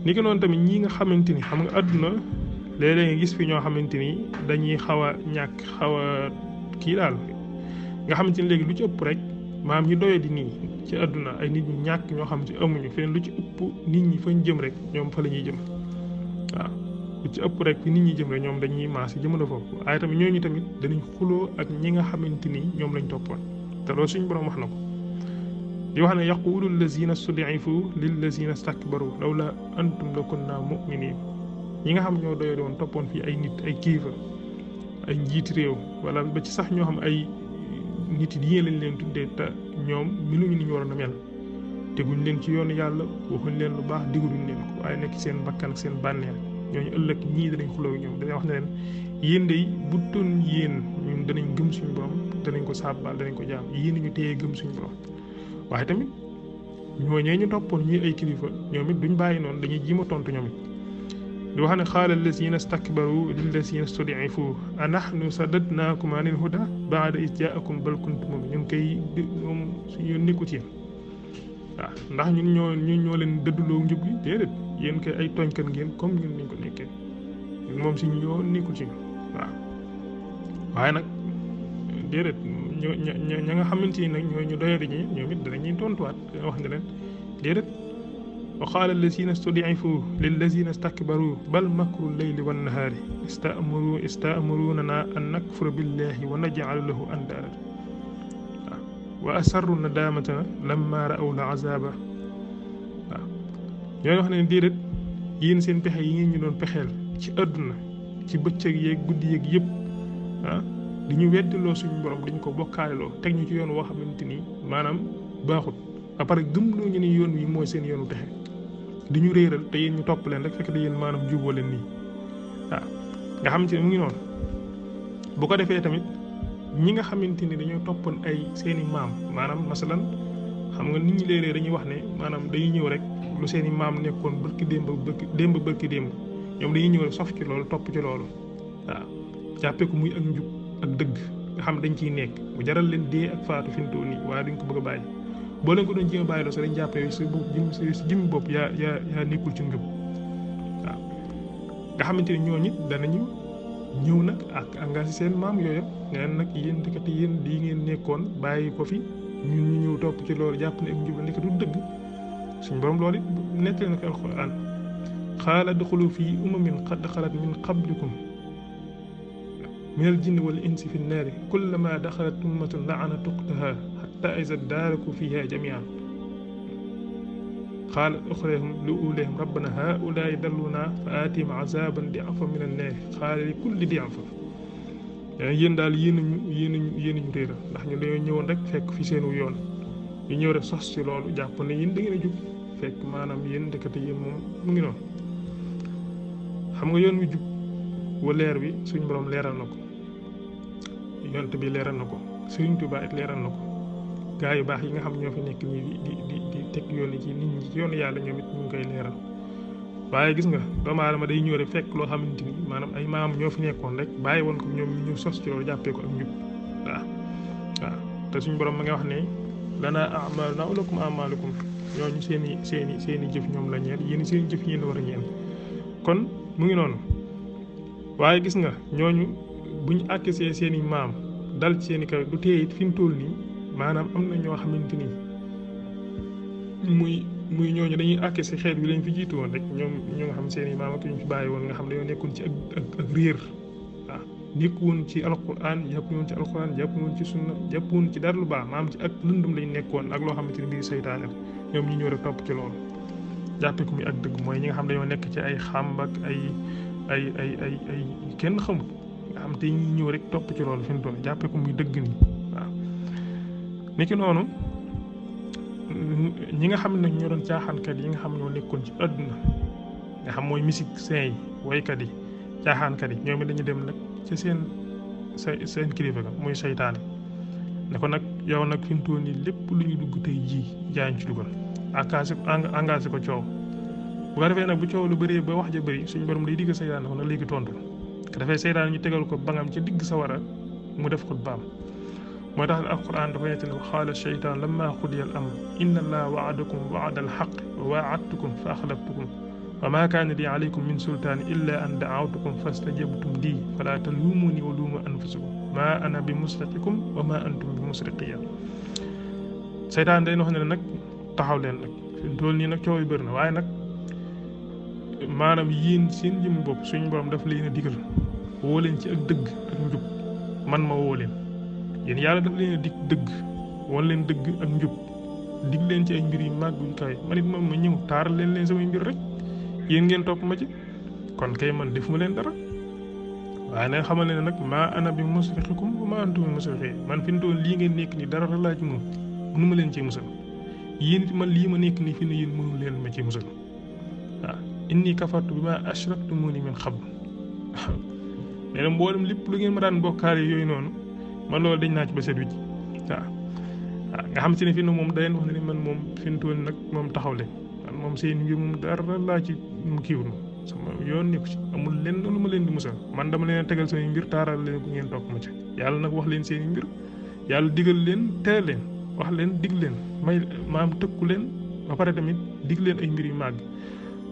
ni ko noonu tamit ñi nga xamante ni xam nga àdduna léeg-léeg nga gis fi ñoo xamante ni dañuy xaw a ñàkk xaw a kii daal nga xamante ni léegi lu ci ëpp rek maam ñi doye di nii ci àdduna ay nit ñu ñàkk ñoo xam ci amuñu feneen lu ci ëpp nit ñi fañ jëm rek ñoom fa la ñuy jëm waaw lu ci ëpp rek fi nit ñi jëm rek ñoom dañuy maas jëmale foofu waaye tamit ñooñu tamit danañ xuloo ak ñi nga xamante ni ñoom lañ toppoon te loolu suñu borom wax na ko di wax ne yaqulu allazina stud'ifu lillazina stakbaru lawla antum lakunna mu'minin ñi nga xam ñoo doyoo woon toppoon fii ay nit ay kilifa ay njiiti réew wala ba ci sax ñoo xam ay nit yi lañ leen tuddee te ñoom meluñu ni ñu waroon a mel teguñ leen ci yoonu yàlla waxuñ leen lu baax diguluñ leen ko waaye nekk seen bakkan ak seen bànneel ñooñu ëllëg ñii danañ xuloo ñoom dañuy wax ne leen yéen de bu doon yéen ñun danañ gëm suñu borom danañ ko sàbbaal danañ ko jaam yéen ñu téye gëm suñu borom waaye tamit ñooñee ñu toppoon ñuy ay kilifa ñoom it duñ bàyyi noonu dañuy jiima tontu ñoom it di wax ne qaala allazina stakbaru lillazina stud'ifu anahnu sadadnaakum anil huda ba'da iz jaa'akum bal kuntum mu'minin ñun kay moom suñu nekku ci yéen waaw ndax ñun ñoo leen dëdduloo njub gi déedéet yéen kay ay tooñkat ngeen comme ñun niñ ko nekkee ñun moom suñu yoon nekku ci waaw waaye nag déedéet ña nga xamante ni nag ñooy ñu doyadi ñi ñoom it danañuy tontuwaat dina wax ne leen déedéet wa qaala allazina stud'ifu lillazina stakbaru bal makru llayli wan nahaari ista'murunana an nakfura billahi wa naj'ala lahu andaadan wa asarru nadamata lamma ra'aw al'azaba waaw ñooy wax ne déedéet yéen seen pexe yi ngeen ñu doon pexeel ci àdduna ci bëccëg yeeg guddi yeeg yëpp di ñu weddiloo suñu borom dañ ko bokkaaleloo teg ñu ci yoon woo xamante ni maanaam baaxut ba pare gëmloo ñu ni yoon wi mooy seen yoonu texe di ñu réeral te yéen ñu topp leen rek fekk da yéen maanaam juboo leen nii waaw nga xamante ni mu ngi noonu bu ko defee tamit ñi nga xamante ni dañoo toppoon ay seeni maam maanaam masalan xam nga nit ñi léeg-léeg dañuy wax ne maanaam dañuy ñëw rek lu seeni maam nekkoon bërki démb ñoom dañuy ñëw rek sof ci loolu topp ci loolu waaw jàppee ko muy ak njub ak dëgg nga xam dañ ciy nekk mu jaral leen dee ak faatu fi mu toll nii waaye duñ ko bëgg a bàyyi boo leen ko doon jéem a bàyyi loo sax dañ jàppee sa bopp jëmmi bopp yaa nekkul ci njub waaw nga xamante ni ñooñu it danañu ñëw nag ak engagé seen maam yooyu neen nag yéen dikkati yéen lii ngeen nekkoon bàyyi ko fi ñun ñu ñëw topp ci loolu jàpp ne ak njub nekk du dëgg suñ borom loolu it nettali na ko alxuraan qaala udxulu fii umamin qad xalat min qablikum minal jinni wal insi fi nnaari kullamaa daxalat ummatun la'anat uxtahaa hattaa izaa daarakuu fiihaa jamii'an qaala uxraahum li uulaahum rabbanaa haa'ulaa'i dalluunaa fa aatihim azaaban di'fan mina nnaari qaala li kulli di'fin yéen daal yéen ñu réeral ndax ñu dañoo ñëwoon rek fekk fi seenu yoon ñu ñëw rek sos ci loolu jàpp ne yéen da ngeen a jub fekk maanaam yéen ndekete yéen moom mu ngi noonu xam nga yoon wi jub wa leer bi suñ borom leeral na ko yonent bi leeral na ko Sëriñ Tuubaa it leeral na ko gaa yu baax yi nga xam ñoo fi nekk ñii di teg yoon ci nit ñi ci yoonu yàlla ñoom it ñu ngi koy leeral waaye gis nga doomu aadama day ñëw rek fekk loo xamante ni maanaam ay maam ñoo fi nekkoon rek bàyyi woon ko ñoom ñu sos ci loolu jàppee ko ak njub waaw te suñ borom ma nga wax ne lanaa a'maalunaa wa lakum a'maalukum ñooñu seeni jëf ñoom la ñeel yéen seen jëf yéen la war a ñeel kon mu ngi noonu waaye gis nga ñooñu buñ àkkisee seeni maam dal ci seeni kaw du tee it fi mu toll nii maanaam am na ñoo xamante ni muy ñooñu dañuy àkkisi xeet wi lañ fi jiitu woon rek ñoom ñu nga xam seeni maam ak ñu fi bàyyi woon nga xam dañoo nekkoon ci ak réer waaw nekkoon ci alquran jàpp woon ci sunna jàpp woon ci dara lu baax maanaam ci ak lëndëm lañ nekkoon ak loo xamante ni mbiri seytaane la ñoom ñu ñëw rek topp ci loolu jàppee ko muy ak dëgg mooy ñi nga xam dañoo nekk ci ay xàmb ak ay kenn xamul nga xam te ñi ñëw rek topp ci loolu fi mu toll jàppee ko muy dëgg nii waaw niki noonu ñi nga xam ne nag ñoo doon caaxaankat yi nga xam ñoo nekkoon ci àdduna nga xam mooy musiciens yi waykat yi caaxaankat yi ñoom it dañu dem nag ci seen kilifa ga muy seytaane ne ko nag yow nag fi mu toll nii lépp lu ñu dugg tey jii jaañ ci dugal engagé ko coow bu ko defee nag bu coow lu bëree ba wax ja bëri suñu borom day digg seytaane ko nag léegi tontu ko dafay seytaane ñu tegal ko bangam ci digg sa war a mu def ko baam moo tax alquran dafa yette ne qaala shaytaan lamma qudiya al amr inna allaha wa'adakum wa'da al haqq wa wa'adtukum fa akhlaftukum wa ma kaana li alaykum min sultaani illa an da'awtukum fastajabtum lii fala taluumuni wa luumu anfusakum ma ana bi musriqikum wa ma antum bi musriqiyya seytaan day wax ne nag taxaw leen nag fi mu toll nii nag coow yu bëri na waaye nag maanaam yéen seen jëm bopp suñu borom daf leen a digal woo leen ci ak dëgg ak njub man ma woo leen yéen yàlla daf leen a dig dëgg wan leen dëgg ak njub dig leen ci ay mbir yu màgg yu kawe man it moom ma ñëw taaral leen samay mbir rek yéen ngeen topp ma ci kon kay man defuma leen dara waaye nag xamal ne nag maa ana bi musrixikum wa maa antum bi musrixi man fi mu toll lii ngeen nekk nii dara laaj moom mënu ma leen cee musal yéen man lii ma nekk nii fi ne yéen mënu leen ma ci musal waaw inni kafartu bi ma ashraktumuni min qabl nee na mboolem lépp lu ngeen ma daan bokkaale yooyu noonu man loolu dañ naa ci ba set wicc waaw nga xam si ne fi ne moom da leen wax ne man moom fi mu toll nag moom taxaw leen man moom seen mbir moom dara laa ci mu kiiwul moom sama yoon nekku ci amul lenn lu ma leen di musal man dama leen a tegal samay mbir taaral leen ku ngeen topp ma ci yàlla nag wax leen seen mbir yàlla digal leen tere leen wax leen dig leen may maam tëkku leen ba pare tamit dig leen ay mbir yu màgg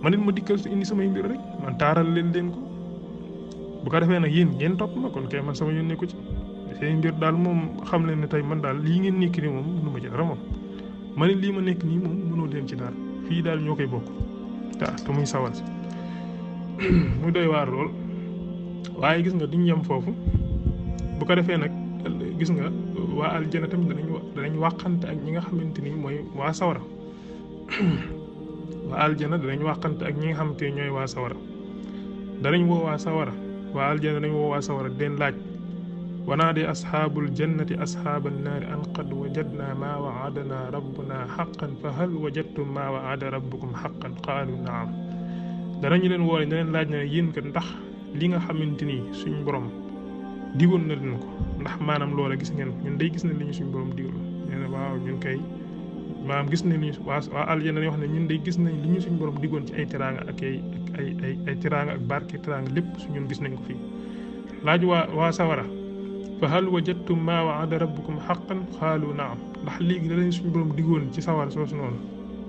man it ma dikkal si indi samay mbir rek man taaral leen ko bu ko defee nag yéen ngeen topp ma kon kay man sama yoon nekku ci seen mbir daal moom xam leen ne tey man daal lii ngeen nekk nii moom mënu ma ci dara moom man it lii ma nekk nii moom mënoo leen ci dara fii daal ñoo koy bokk waaw te muy sawal si muy doy waar lool waaye gis nga duñ yem foofu bu ko defee nag gis nga waa aljana tamit danañ wàqante ak ñi nga xamante ni mooy waa sawara waa aljana danañ wàqante ak ñi nga xamante ni ñooy waa sawara danañ woo waa sawara waa aljana danañ woo waa sawara den laaj wanaade asxaabul jannati asxaabal naari an qad wajadna maa wa'adana rabbuna haqqan fa hal wajadtum maa wa'ada rabbukum haqqan qaalu naam danañu leen woole ne leen laaj na yéen kat ndax li nga xamante ni suñ borom digoon na leen ko ndax maanaam loola gis ngeen ñun day gis nañ li ñu suñ borom digoon nee na waaw ñun kay maanaam gis nañ ni waa aljana dañuy wax ne ñun day gis nañ li ñu suñ borom digoon ci ay teraanga ak ay teraanga ak barke teraanga lépp su ñun gis nañ ko fii laaj waa sawara fa hal wajadtum maa wa'ada rabbukum haqqan qaalu naam ndax léegi da leen suñu borom digoon ci sawar soosu noonu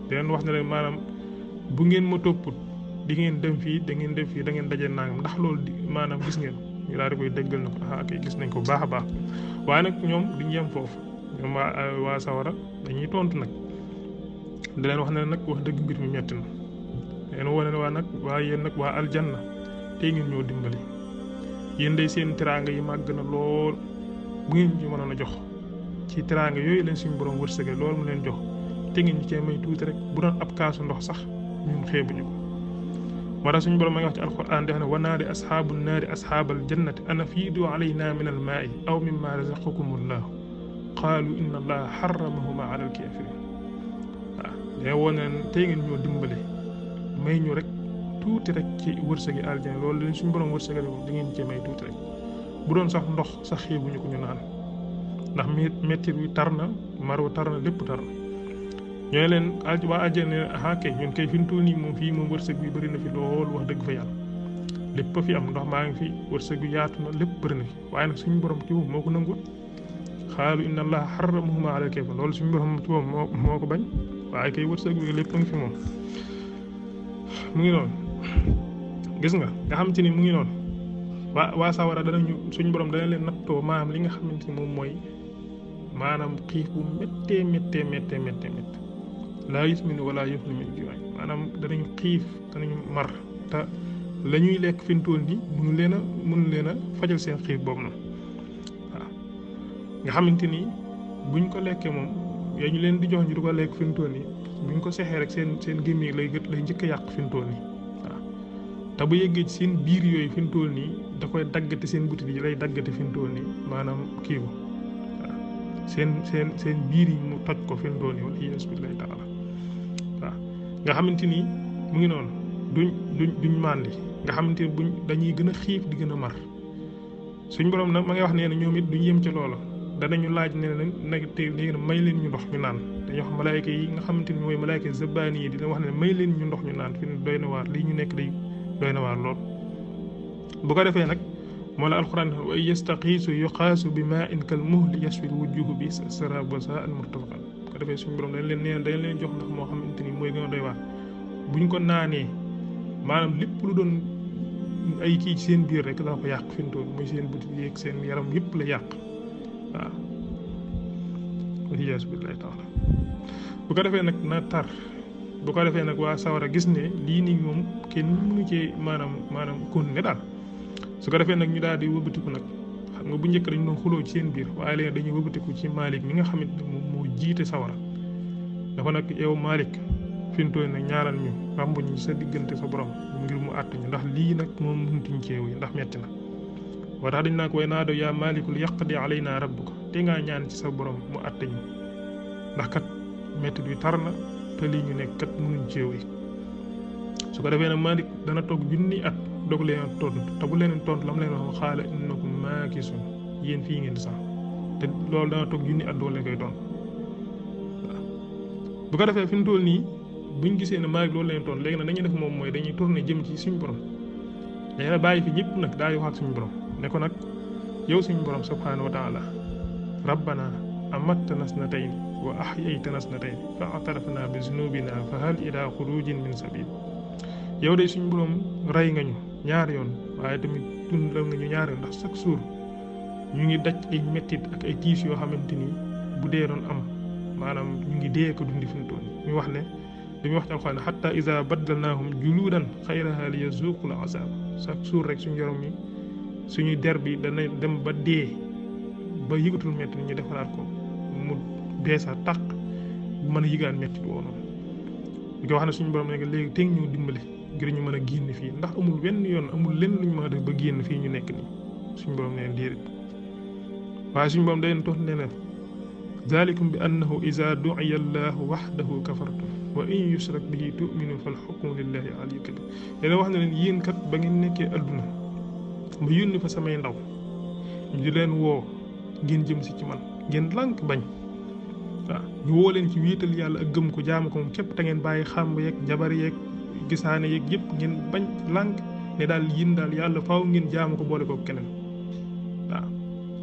da leen wax ne leen maanaam bu ngeen ma topput di ngeen dem fii da ngeen dem fii da ngeen daje nangam ndax loolu maanaam gis ngeen ñu daal di koy déggal na ko kay gis nañ ko bu baax a baax waaye nag ñoom duñ yem foofu ñoom waa sawara dañuy tontu nag da leen wax ne nag wax dëgg mbir mi metti na leen wane ne waa nag waa yéen nag waa aljanna tey ngeen ñoo dimbali yéen day seen teraanga yi màgg na lool bu ngeen ñu mënoon a jox ci teraanga yooyu leen suñu borom wërsëgal lool mu leen jox te ngeen ñu cee may tuuti rek bu doon ab kaasu ndox sax ñun xeebuñu ko. moo tax suñu borom ma ngi wax ci alquran def ne wa naadi asxaabu naari asxaabal jannati an afiidu alaynaa min almaa'i aw mimmaa razaqakumullah qaalu inna allaha xaramahuma ala alkaafiriin waaw day woo ne tey ngeen ñoo dimbale may ñu rek. tuuti rek ci wërsëgi aljana loolu leen suñu borom wërsëgal moom da ngeen cee may tuuti rek bu doon sax ndox sax xeebuñu ko ñu naan ndax mettit wi tar na maro tar na lépp tar na ñooy leen waa aljana ne kay ñun kay fi mu toll nii moom fii moom wërsëg bi bëri na fi lool wax dëgg fa yàlla lépp fi am ndox maa ngi fi wërsëg bi yaatu na lépp bëri na fi waaye nag suñu borom ci moo ko nangul xaalu inna allaha xaramahuma ala al-kaafiriin loolu suñu borom ci moo ko bañ waaye kay wërsëg bi lépp a ngi fi moom mu ngi noonu gis nga xam ci ni mu ngi noonu waa sawara danañu suñ borom dana leen nattoo maanaam li nga xamante ni moom mooy maanaam xiif bu méttee laa yusminu wala yughni min juu'in maanaam danañu xiif danañu mar te la ñuy lekk fi mu toll nii mënu leen a fajal seen xiif boobu noonu waaw nga xamante ni buñ ko lekkee moom yaa ñu leen di jox ñu du ko lekk fi mu toll nii buñ ko sexee rek seen gémmiñ lay njëkk a yàq fi mu toll nii waaw te bu yeggee ci seen biir yooyu fi mu toll nii da koy daggate seen butit yi lay daggate fi mu toll nii maanaam kii ko waaw seen biir yi mu toj ko fi mu toll nii wala iyaazu billaahi taala waaw nga xamante ni mu ngi noonu duñ màndi nga xamante ni dañuy gën a xiif di gën a mar suñ borom nag ma ngay wax nee na ñoom it duñ yem ci loola danañu laaj ne nag te léegi may leen ñu ndox ñu naan dañuy wax malaayka yi nga xamante ni mooy malaayka zabaani yi dina wax ne may leen ñu ndox ñu naan fi doy na waar lii ñu nekk day doy na waar lool. bu ko defee nag moo la alquran wa yastaqiisu yuqaasu bi maa in kal muhli yashwi wujuhu bi sarab wa saa al murtafaqan ko defee suñu borom dañ leen neen dañ leen jox ndox moo xamante ni mooy gën a doy waar buñ ko naanee maanaam lépp lu doon ay kii ci seen biir rek daa ko yàq fi mu toll muy seen butit yeeg seen yaram yëpp la yàq waaw waliyaasu billaahi taala bu ko defee nag na tar bu ko defee nag waa sawara gis ne lii nii moom kenn mënu cee maanaam kon ne daal su ko defee nag ñu daal di wëbatiku nag xam nga bu njëkk dañu doon xuloo ci seen biir waaye léegi dañuy wëbatiku ci Malik mi nga xamante ne moom moo jiite sawara dafa nag yow Malik fi mu toll nag ñaaral ñu ràmbuñ sa diggante sa borom ngir mu àtt ñu ndax lii nag moom mënutuñ ceew yi ndax metti na moo tax dañ naa ko way naa do yaa Malikul yaqdi alaynaa rabbuka te ngaa ñaan ci sa borom mu àtt ñu ndax kat metti bi tar na te lii ñu nekk kat mënuñ ceew yi su ko defee nag Malik dana toog junni at doog leen tontu te bu leen tontu lam leen wax xaala innakum maakisun yéen fii ngeen di sax te loolu dana toog junni at doog leen koy tontu waaw bu ko defee fi mu toll nii buñ gisee ne Malik loolu leen tontu léegi nag dañuy def moom mooy dañuy tourner jëm ci suñu borom léegi nag bàyyi fi ñëpp nag daal di wax ak suñu borom ne ko nag yow suñu borom subhaanahu wa taala rabbana amattana snatayni wa ahyaytana snatayni fa atarafna bi zunubina fa hal ila xurujin min sabil yow de suñu borom rey nga ñu ñaari yoon waaye tamit dundal nga ñu ñaari yoon ndax chaque jour ñu ngi daj ay mettit ak ay tiis yoo xamante ni bu dee doon am maanaam ñu ngi dee ko dundi fi mu toll ñu wax ne dañuy wax ci alxuraan xatta iza baddalnaahum juluudan xayrahaa liyazuuqul azaab chaque jour rek suñu yaram yi suñuy der bi dana dem ba dee ba yëgatul metti ñu defaraat ko mu beesa tàq bu mën a yëgaan metti woo noonu di ko wax ne suñu borom ne léegi teg ñu dimbali ngir ñu mën a génn fii ndax amul wenn yoon amul lenn luñ mën a def ba génn fii ñu nekk nii suñu borom ne déedéet waaye suñu borom day leen tontu ne leen zalikum bi annahu iza du'iya allahu wahdahu kafartum wa in yushrak bihi tu'minu fal hukmu lillahi aliyyun kabir yéen wax na leen yéen kat ba ngeen nekkee adduna ma yónni fa samay ndaw ñu di leen woo ngeen jëm si ci man ngeen lànk bañ waaw ñu woo leen ci wéetal yàlla ak gëm ko jaamu ko moom képp te ngeen bàyyi xàmb yeeg jabar yeeg gisaane yeeg yëpp ngeen bañ lànk ne daal yéen daal yàlla faaw ngeen jaamu ko boole ko keneen waaw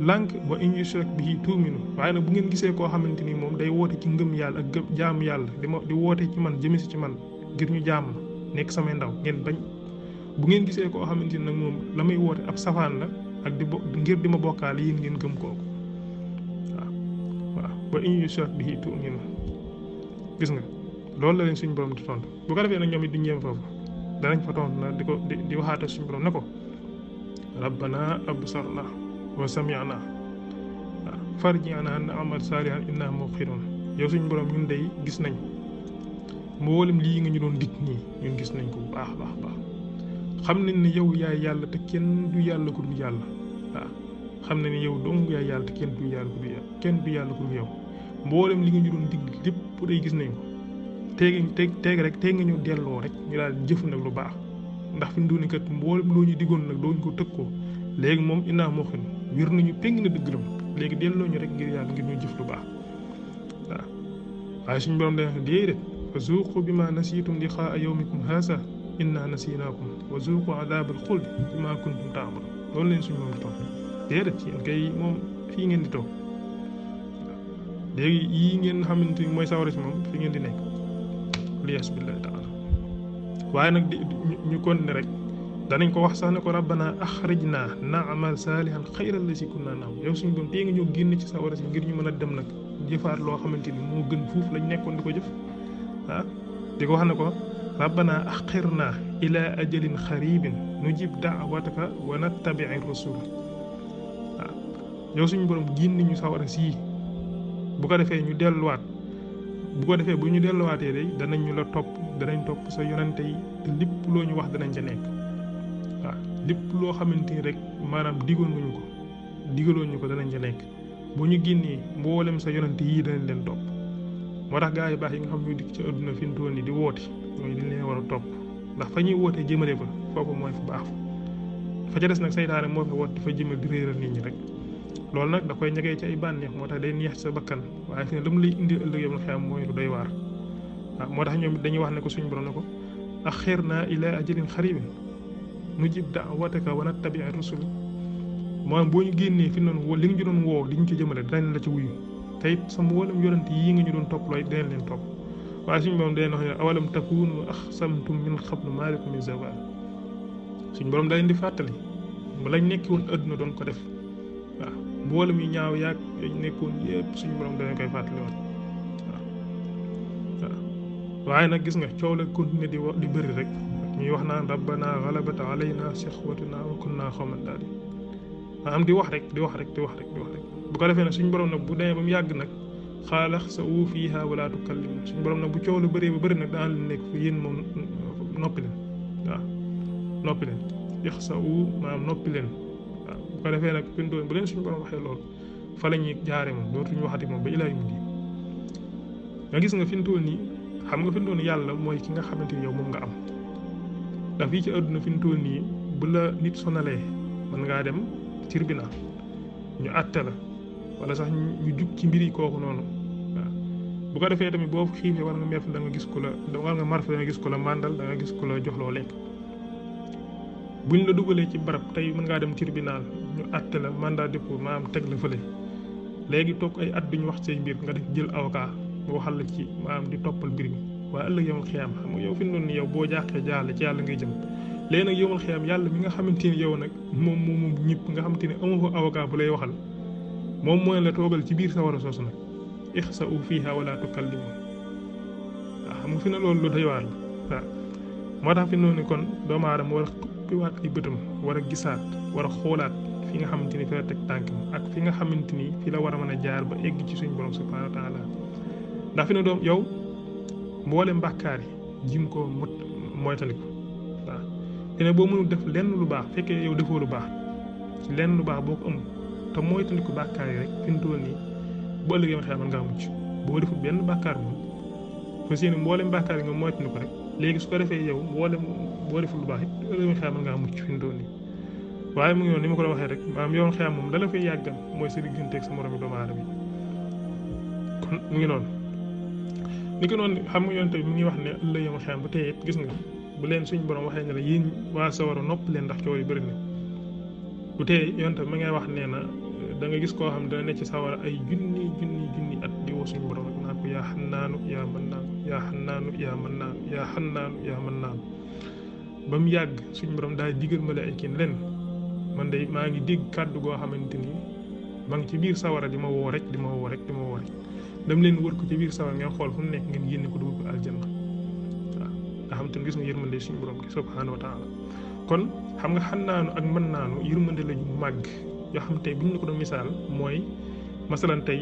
lànk wa in yushrak bihi tu'minu waaye nag bu ngeen gisee koo xamante ni moom day woote ci ngëm yàlla ak gëm jaamu yàlla di woote ci man jëme si ci man ngir ñu jaam ma nekk samay ndaw ngeen bañ bu ngeen gisee koo xamante ni nag moom la may woote ab safaan la ak ngir di ma bokkaale yéen ngeen gëm kooku waaw wa in yushrak bihi tu'minu gis nga loolu la leen suñu borom di tontu bu ko defee nag ñoom it duñ yem foofu danañ fa tontu nag di waxaate suñu borom ne ko rabbana absarna wa sami'na farji'na na'mal salihan inna muqinun yow suñu borom ñun day gis nañ mboolem lii nga ñu doon dig nii ñun gis nañ ko bu baax baax xam nañ ne yow yaay yàlla te kenn du yàlla ku dul yàlla waaw xam nañ ne yow dong yaay yàlla te kenn du yàlla ku dul yàlla kenn du yàlla ku dul yow mboolem li nga ñu doon dig lépp day gis nañ ko teeg nga ñu delloo rek ñu daal jëf nag lu baax ndax fi mu doon kat mboolem loo ñu diggoon nag dooñu ko tëg ko léegi moom innaa muqin wér nañu péng na dëgg la léegi delloo ñu rek ngir yàlla ngir ñu jëf lu baax waaw waaye suñu borom day wax déedéet fa zuuqu bimaa nasiitum liqaa'a yawmikum haazaa innaa nasiinaakum wa zuuqu azaabal xuld bimaa kuntum ta'maluun loolu leen suñu moom di toog déedéet yéen kay moom fii ngeen di toog léegi yii ngeen xamante ni mooy sawara si moom fi ngeen di nekk liyaas billaahi taala waaye nag ñu continuer rek danañ ko wax sax ne ko rabbana axrijna na'mal saalihan xayran lazii kunnaa na'mal yow suñu borom tee nga ñëw génn ci sawara si ngir ñu mën a dem nag jëfaat loo xamante ni moo gën fuuf lañ nekkoon di ko jëf ah di ko wax ne ko rabbana axirna ila ajalin xaribin nujib da'wataka wa nattabi'i rusul waaw yow suñu borom génn ñu sawara sii bu ko defee ñu delluwaat bu ko defee bu ñu delluwaatee day danañ ñu la topp danañ topp sa yonante yi te lépp loo ñu wax danañ ca nekk waaw lépp loo xamante ni rek maanaam digaloo ñu ko danañ ca nekk bu ñu génnee mboolem sa yonante yii danañ leen topp moo tax gaa yu baax yi nga xam ñoo dikk ci adduna fi mu toll nii di woote ñooñu dañ leen war a topp ndax fa ñuy wootee jëmale fa foofu mooy fa baax fa ca des nag saytaane moo fa woote fa jëmal di réeral nit ñi rek loolu nag da koy ñagee ci ay bànneex moo tax day neex ci sa bakkan waaye fi ne lu mu lay indi ëllëg yow na xam mooy lu doy waar waaw moo tax ñoom dañuy wax ne ko suñu borom ne ko axirna ila ajalin xaribin nujib da'wataka wa nattabi'i rusul moom boo ñu génnee fi noonu li nga ñu doon woo li ñu ci jëmale danañ la ci wuyu te it sa mboolem yonent yi nga ñu doon topp looy danañ leen topp waaye suñu borom danañ wax ne awalam takunu aqsamtum min qablu maa lakum min zawal suñu borom da leen di fàttali ba lañ nekki woon adduna doon ko def waaw mboolem yu ñaaw yaag yañ nekkoon yëpp suñu borom danañ koy fàttali woon waaw waaye nag gis nga coow la continuer di bëri rek ñuy wax naan rabbana ghalabat alayna shiqwatuna wa kunna qawman daalin maanaam di wax rek bu ko defee nag suñu borom nag bu demee ba mu yàgg nag xaalax sa uu fiiha wala tukallimu suñu borom nag bu coow la bëree ba bëri nag daan leen nekk fi yéen moom noppi leen waaw noppi leen yax sa uu maanaam noppi leen waaw bu ko defee nag fi mu doon bu leen suñu borom waxee loolu fa la ñuy jaare moom dootuñu waxati moom ba ilaa yu mujj nga gis nga fi mu toll nii xam nga fi mu toll nii yàlla mooy ki nga xamante ni yow moom nga am ndax fii ci àdduna fi mu toll nii bu la nit sonalee mën ngaa dem tribunal ñu àtte la wala sax ñu jug ci mbiri kooku noonu waaw bu ko defee tamit boo xiifee war nga mer da nga gis ku la war nga mar da nga gis ku la màndal da nga gis ku la jox loo lekk buñ la dugalee ci barab tey mën ngaa dem tribunal ñu àtte la mandat dépôt maanaam teg la fële léegi toog ay at duñu wax say mbir nga def jël avocat mu waxal la ci maanaam di toppal mbir mi waaye ëllëg yowmal xiyaam xam nga yow fi mu doon ni yow boo jàqee jaaxle ci yàlla ngay jëm léegi nag yowmal xiyaam yàlla mi nga xamante ni yow nag moom ñëpp nga xamante ni amoo fa avocat bu lay waxal moom mooy la toogal ci biir sawara soosu nag ixsa'u fiiha wala tukallimu waaw xam nga fi ne loolu lu doy waar la waaw moo tax fi mu ne kon doomu aadama war a xuppiwaat ay bëtam war a gisaat war a xoolaat fi nga xamante ni fi la teg tànkam ak fi nga xamante ni fi la war a mën a jaar ba egg ci suñu borom subhanahu wa taala ndax fi ne doom yow mboolem bàkkaar yi jim ko moytandiku waaw te ne boo mënul def lenn lu baax fekkee yow defoo lu baax ci lenn lu baax boo ko amul te moytandiku bàkkaar yi rek fi mu toll nii bu ëllëgee ma xeex mën ngaa mucc boo deful benn bàkkaar moom fas yéene mboolem bàkkaar yi nga moytandiku rek léegi su ko defee yow mboolem boo deful lu baax it ëllëgee ma xeex mën ngaa mucc fi mu toll nii waaye mu ngi noonu ni ma ko waxee rek maanaam yow xeex moom dala fay yàggal mooy sa digganteeg sa moromi doomu aadama yi kon mu ngi noonu. ni ko noonu xam nga yoon tamit mi ngi wax ne ëllëg yawmal xiyaam ba tey it gis nga bu leen suñ borom waxee ne la yéen waa sawara nopp leen ndax coow yi bëri na bu tey yoon tamit ma ngay wax nee na da nga gis koo xam ne dana ne ci sawara ay junni at di woo suñ borom rek naan ko yaa xannaanu yaa mannaanu yaa xannaanu yaa mannaanu yaa xannaanu yaa mannaanu ba mu yàgg suñ borom daal digal ma la ay kii leen man de maa ngi dégg kàddu goo xamante ni maa ngi ci biir sawara di ma woo rek dem leen wër ko ci biir sawar ngeen xool fu mu nekk ngeen génne ko dugal ko aljanna waaw nga xam te ne gis nga yërmande suñu borom gi subhanahu wa taala kon xam nga xannaanu ak mën naanu yërmande la ñu màgg yoo xam tey bu ñu la ko doon misaal mooy masalan tey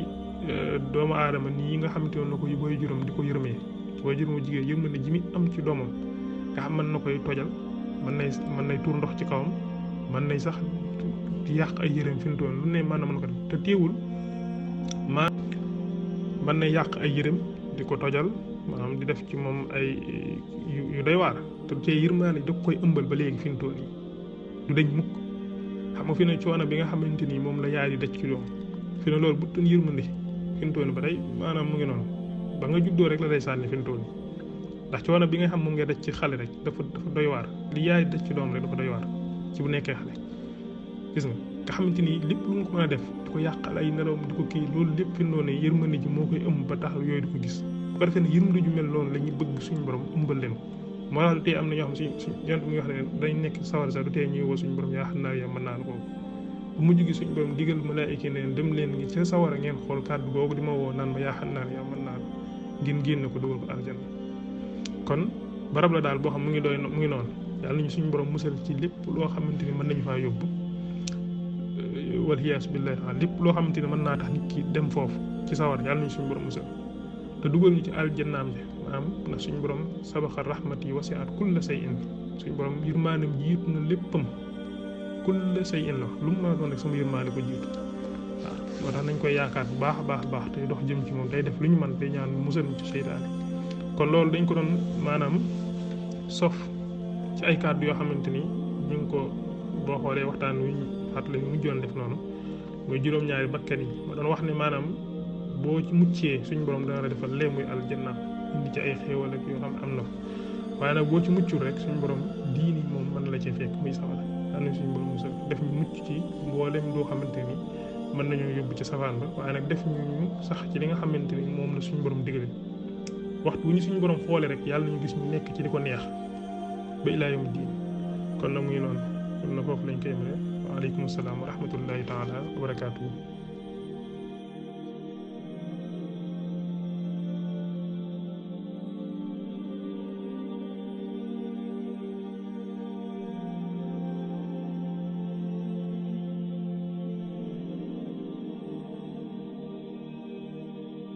doomu aadama nii nga xamante woon na ko booy juróom di ko yërmee booy juróom jigéen yërmande ji mi am ci doomam nga xam mën na koy tojal mën nay tuur ndox ci kawam mën nay sax di yàq ay yërëm fi mu toll lu ne mën na mën ko def te teewul mën na yàq ay yërëm di ko tojal maanaam di def ci moom ay yu doy waar te tey yërmaane da koy ëmbal ba léegi fi mu toll nii du dañ mukk xam nga fi ne coono bi nga xamante ni moom la yaay di daj ci doom fi ne loolu bu doon yërmande fi mu toll nii ba tey maanaam mu ngi noonu ba nga juddoo rek la day sànni fi mu toll nii ndax coono bi nga xam moom nga daj ci xale rek dafa doy waar li yaay daj ci doom rek dafa doy waar ci bu nekkee xale gis nga xamante ni lépp lu mu ko mën a def di ko yàqal ay nelawam di ko kii loolu lépp fi mu ne yërmande ji moo koy ëmb ba tax yooyu di ko gis bu ko defee ne yërmande ju mel noonu la ñuy bëgg suñu borom ëmbal leen moo tax tey am na ñoo xam suñ yonent mi nga xam ne dañ nekk sawar sax du tey ñuy woo suñu borom yaa xam naa yaa mën naa ko bu mujj gi suñu borom digal malaayika ne dem leen ngi ca sawar a ngeen xool kàddu googu di ma woo naan ma yaa xam naa yaa mën naa ngeen génn ko dugal ko aljanna kon barab la daal boo xam mu ngi noonu yàlla nañu suñu borom musal ci lépp loo xamante ni mën nañu faa yóbbu waliyaasu billaahi lépp loo xamante ni mën naa tax nit ki dem foofu ci sawar yàlla nañu suñu borom musal te dugal ñu ci aljannaam ji maanaam ndax suñu borom sabaxa rahmati wasi'at kulla shay'in suñu borom yërmaanam jiitu na léppam kulla shay'in la lu mu mën a doon rek sama yërmaane ko jiitu waaw moo tax nañ koy yaakaar bu baax a baax tey dox jëm ci moom tey def lu ñu mën tey ñaan musal ñu ci seytaane kon loolu dañ ko doon maanaam sof ci ay kàddu yoo xamante ni ñu ngi ko boo xoolee waxtaan wi fàttali ñu mujjoon def noonu muy juróom-ñaari bakkan yi ma doon wax ne maanaam boo ci muccee suñu borom dana la defal lee muy aljanna indi ci ay xéewal ak yoo xam am na fa waaye nag boo ci muccul rek suñu borom diini moom mën la cee fekk muy sawala yàlla nañ suñu borom musal def ñu mucc ci mboolem loo xamante ni mën nañoo yóbbu ci safaan ba waaye nag def ñu sax ci li nga xamante ni moom la suñu borom digale waxtu wu ñu suñu borom xoolee rek yàlla nañu gis ñu nekk ci li ko neex ba ilaa yawmi diin kon nag muy noonu kon na foofu lañ koy yemale waaleykum salaam wa rahmatullahi taala wa barakaatuhu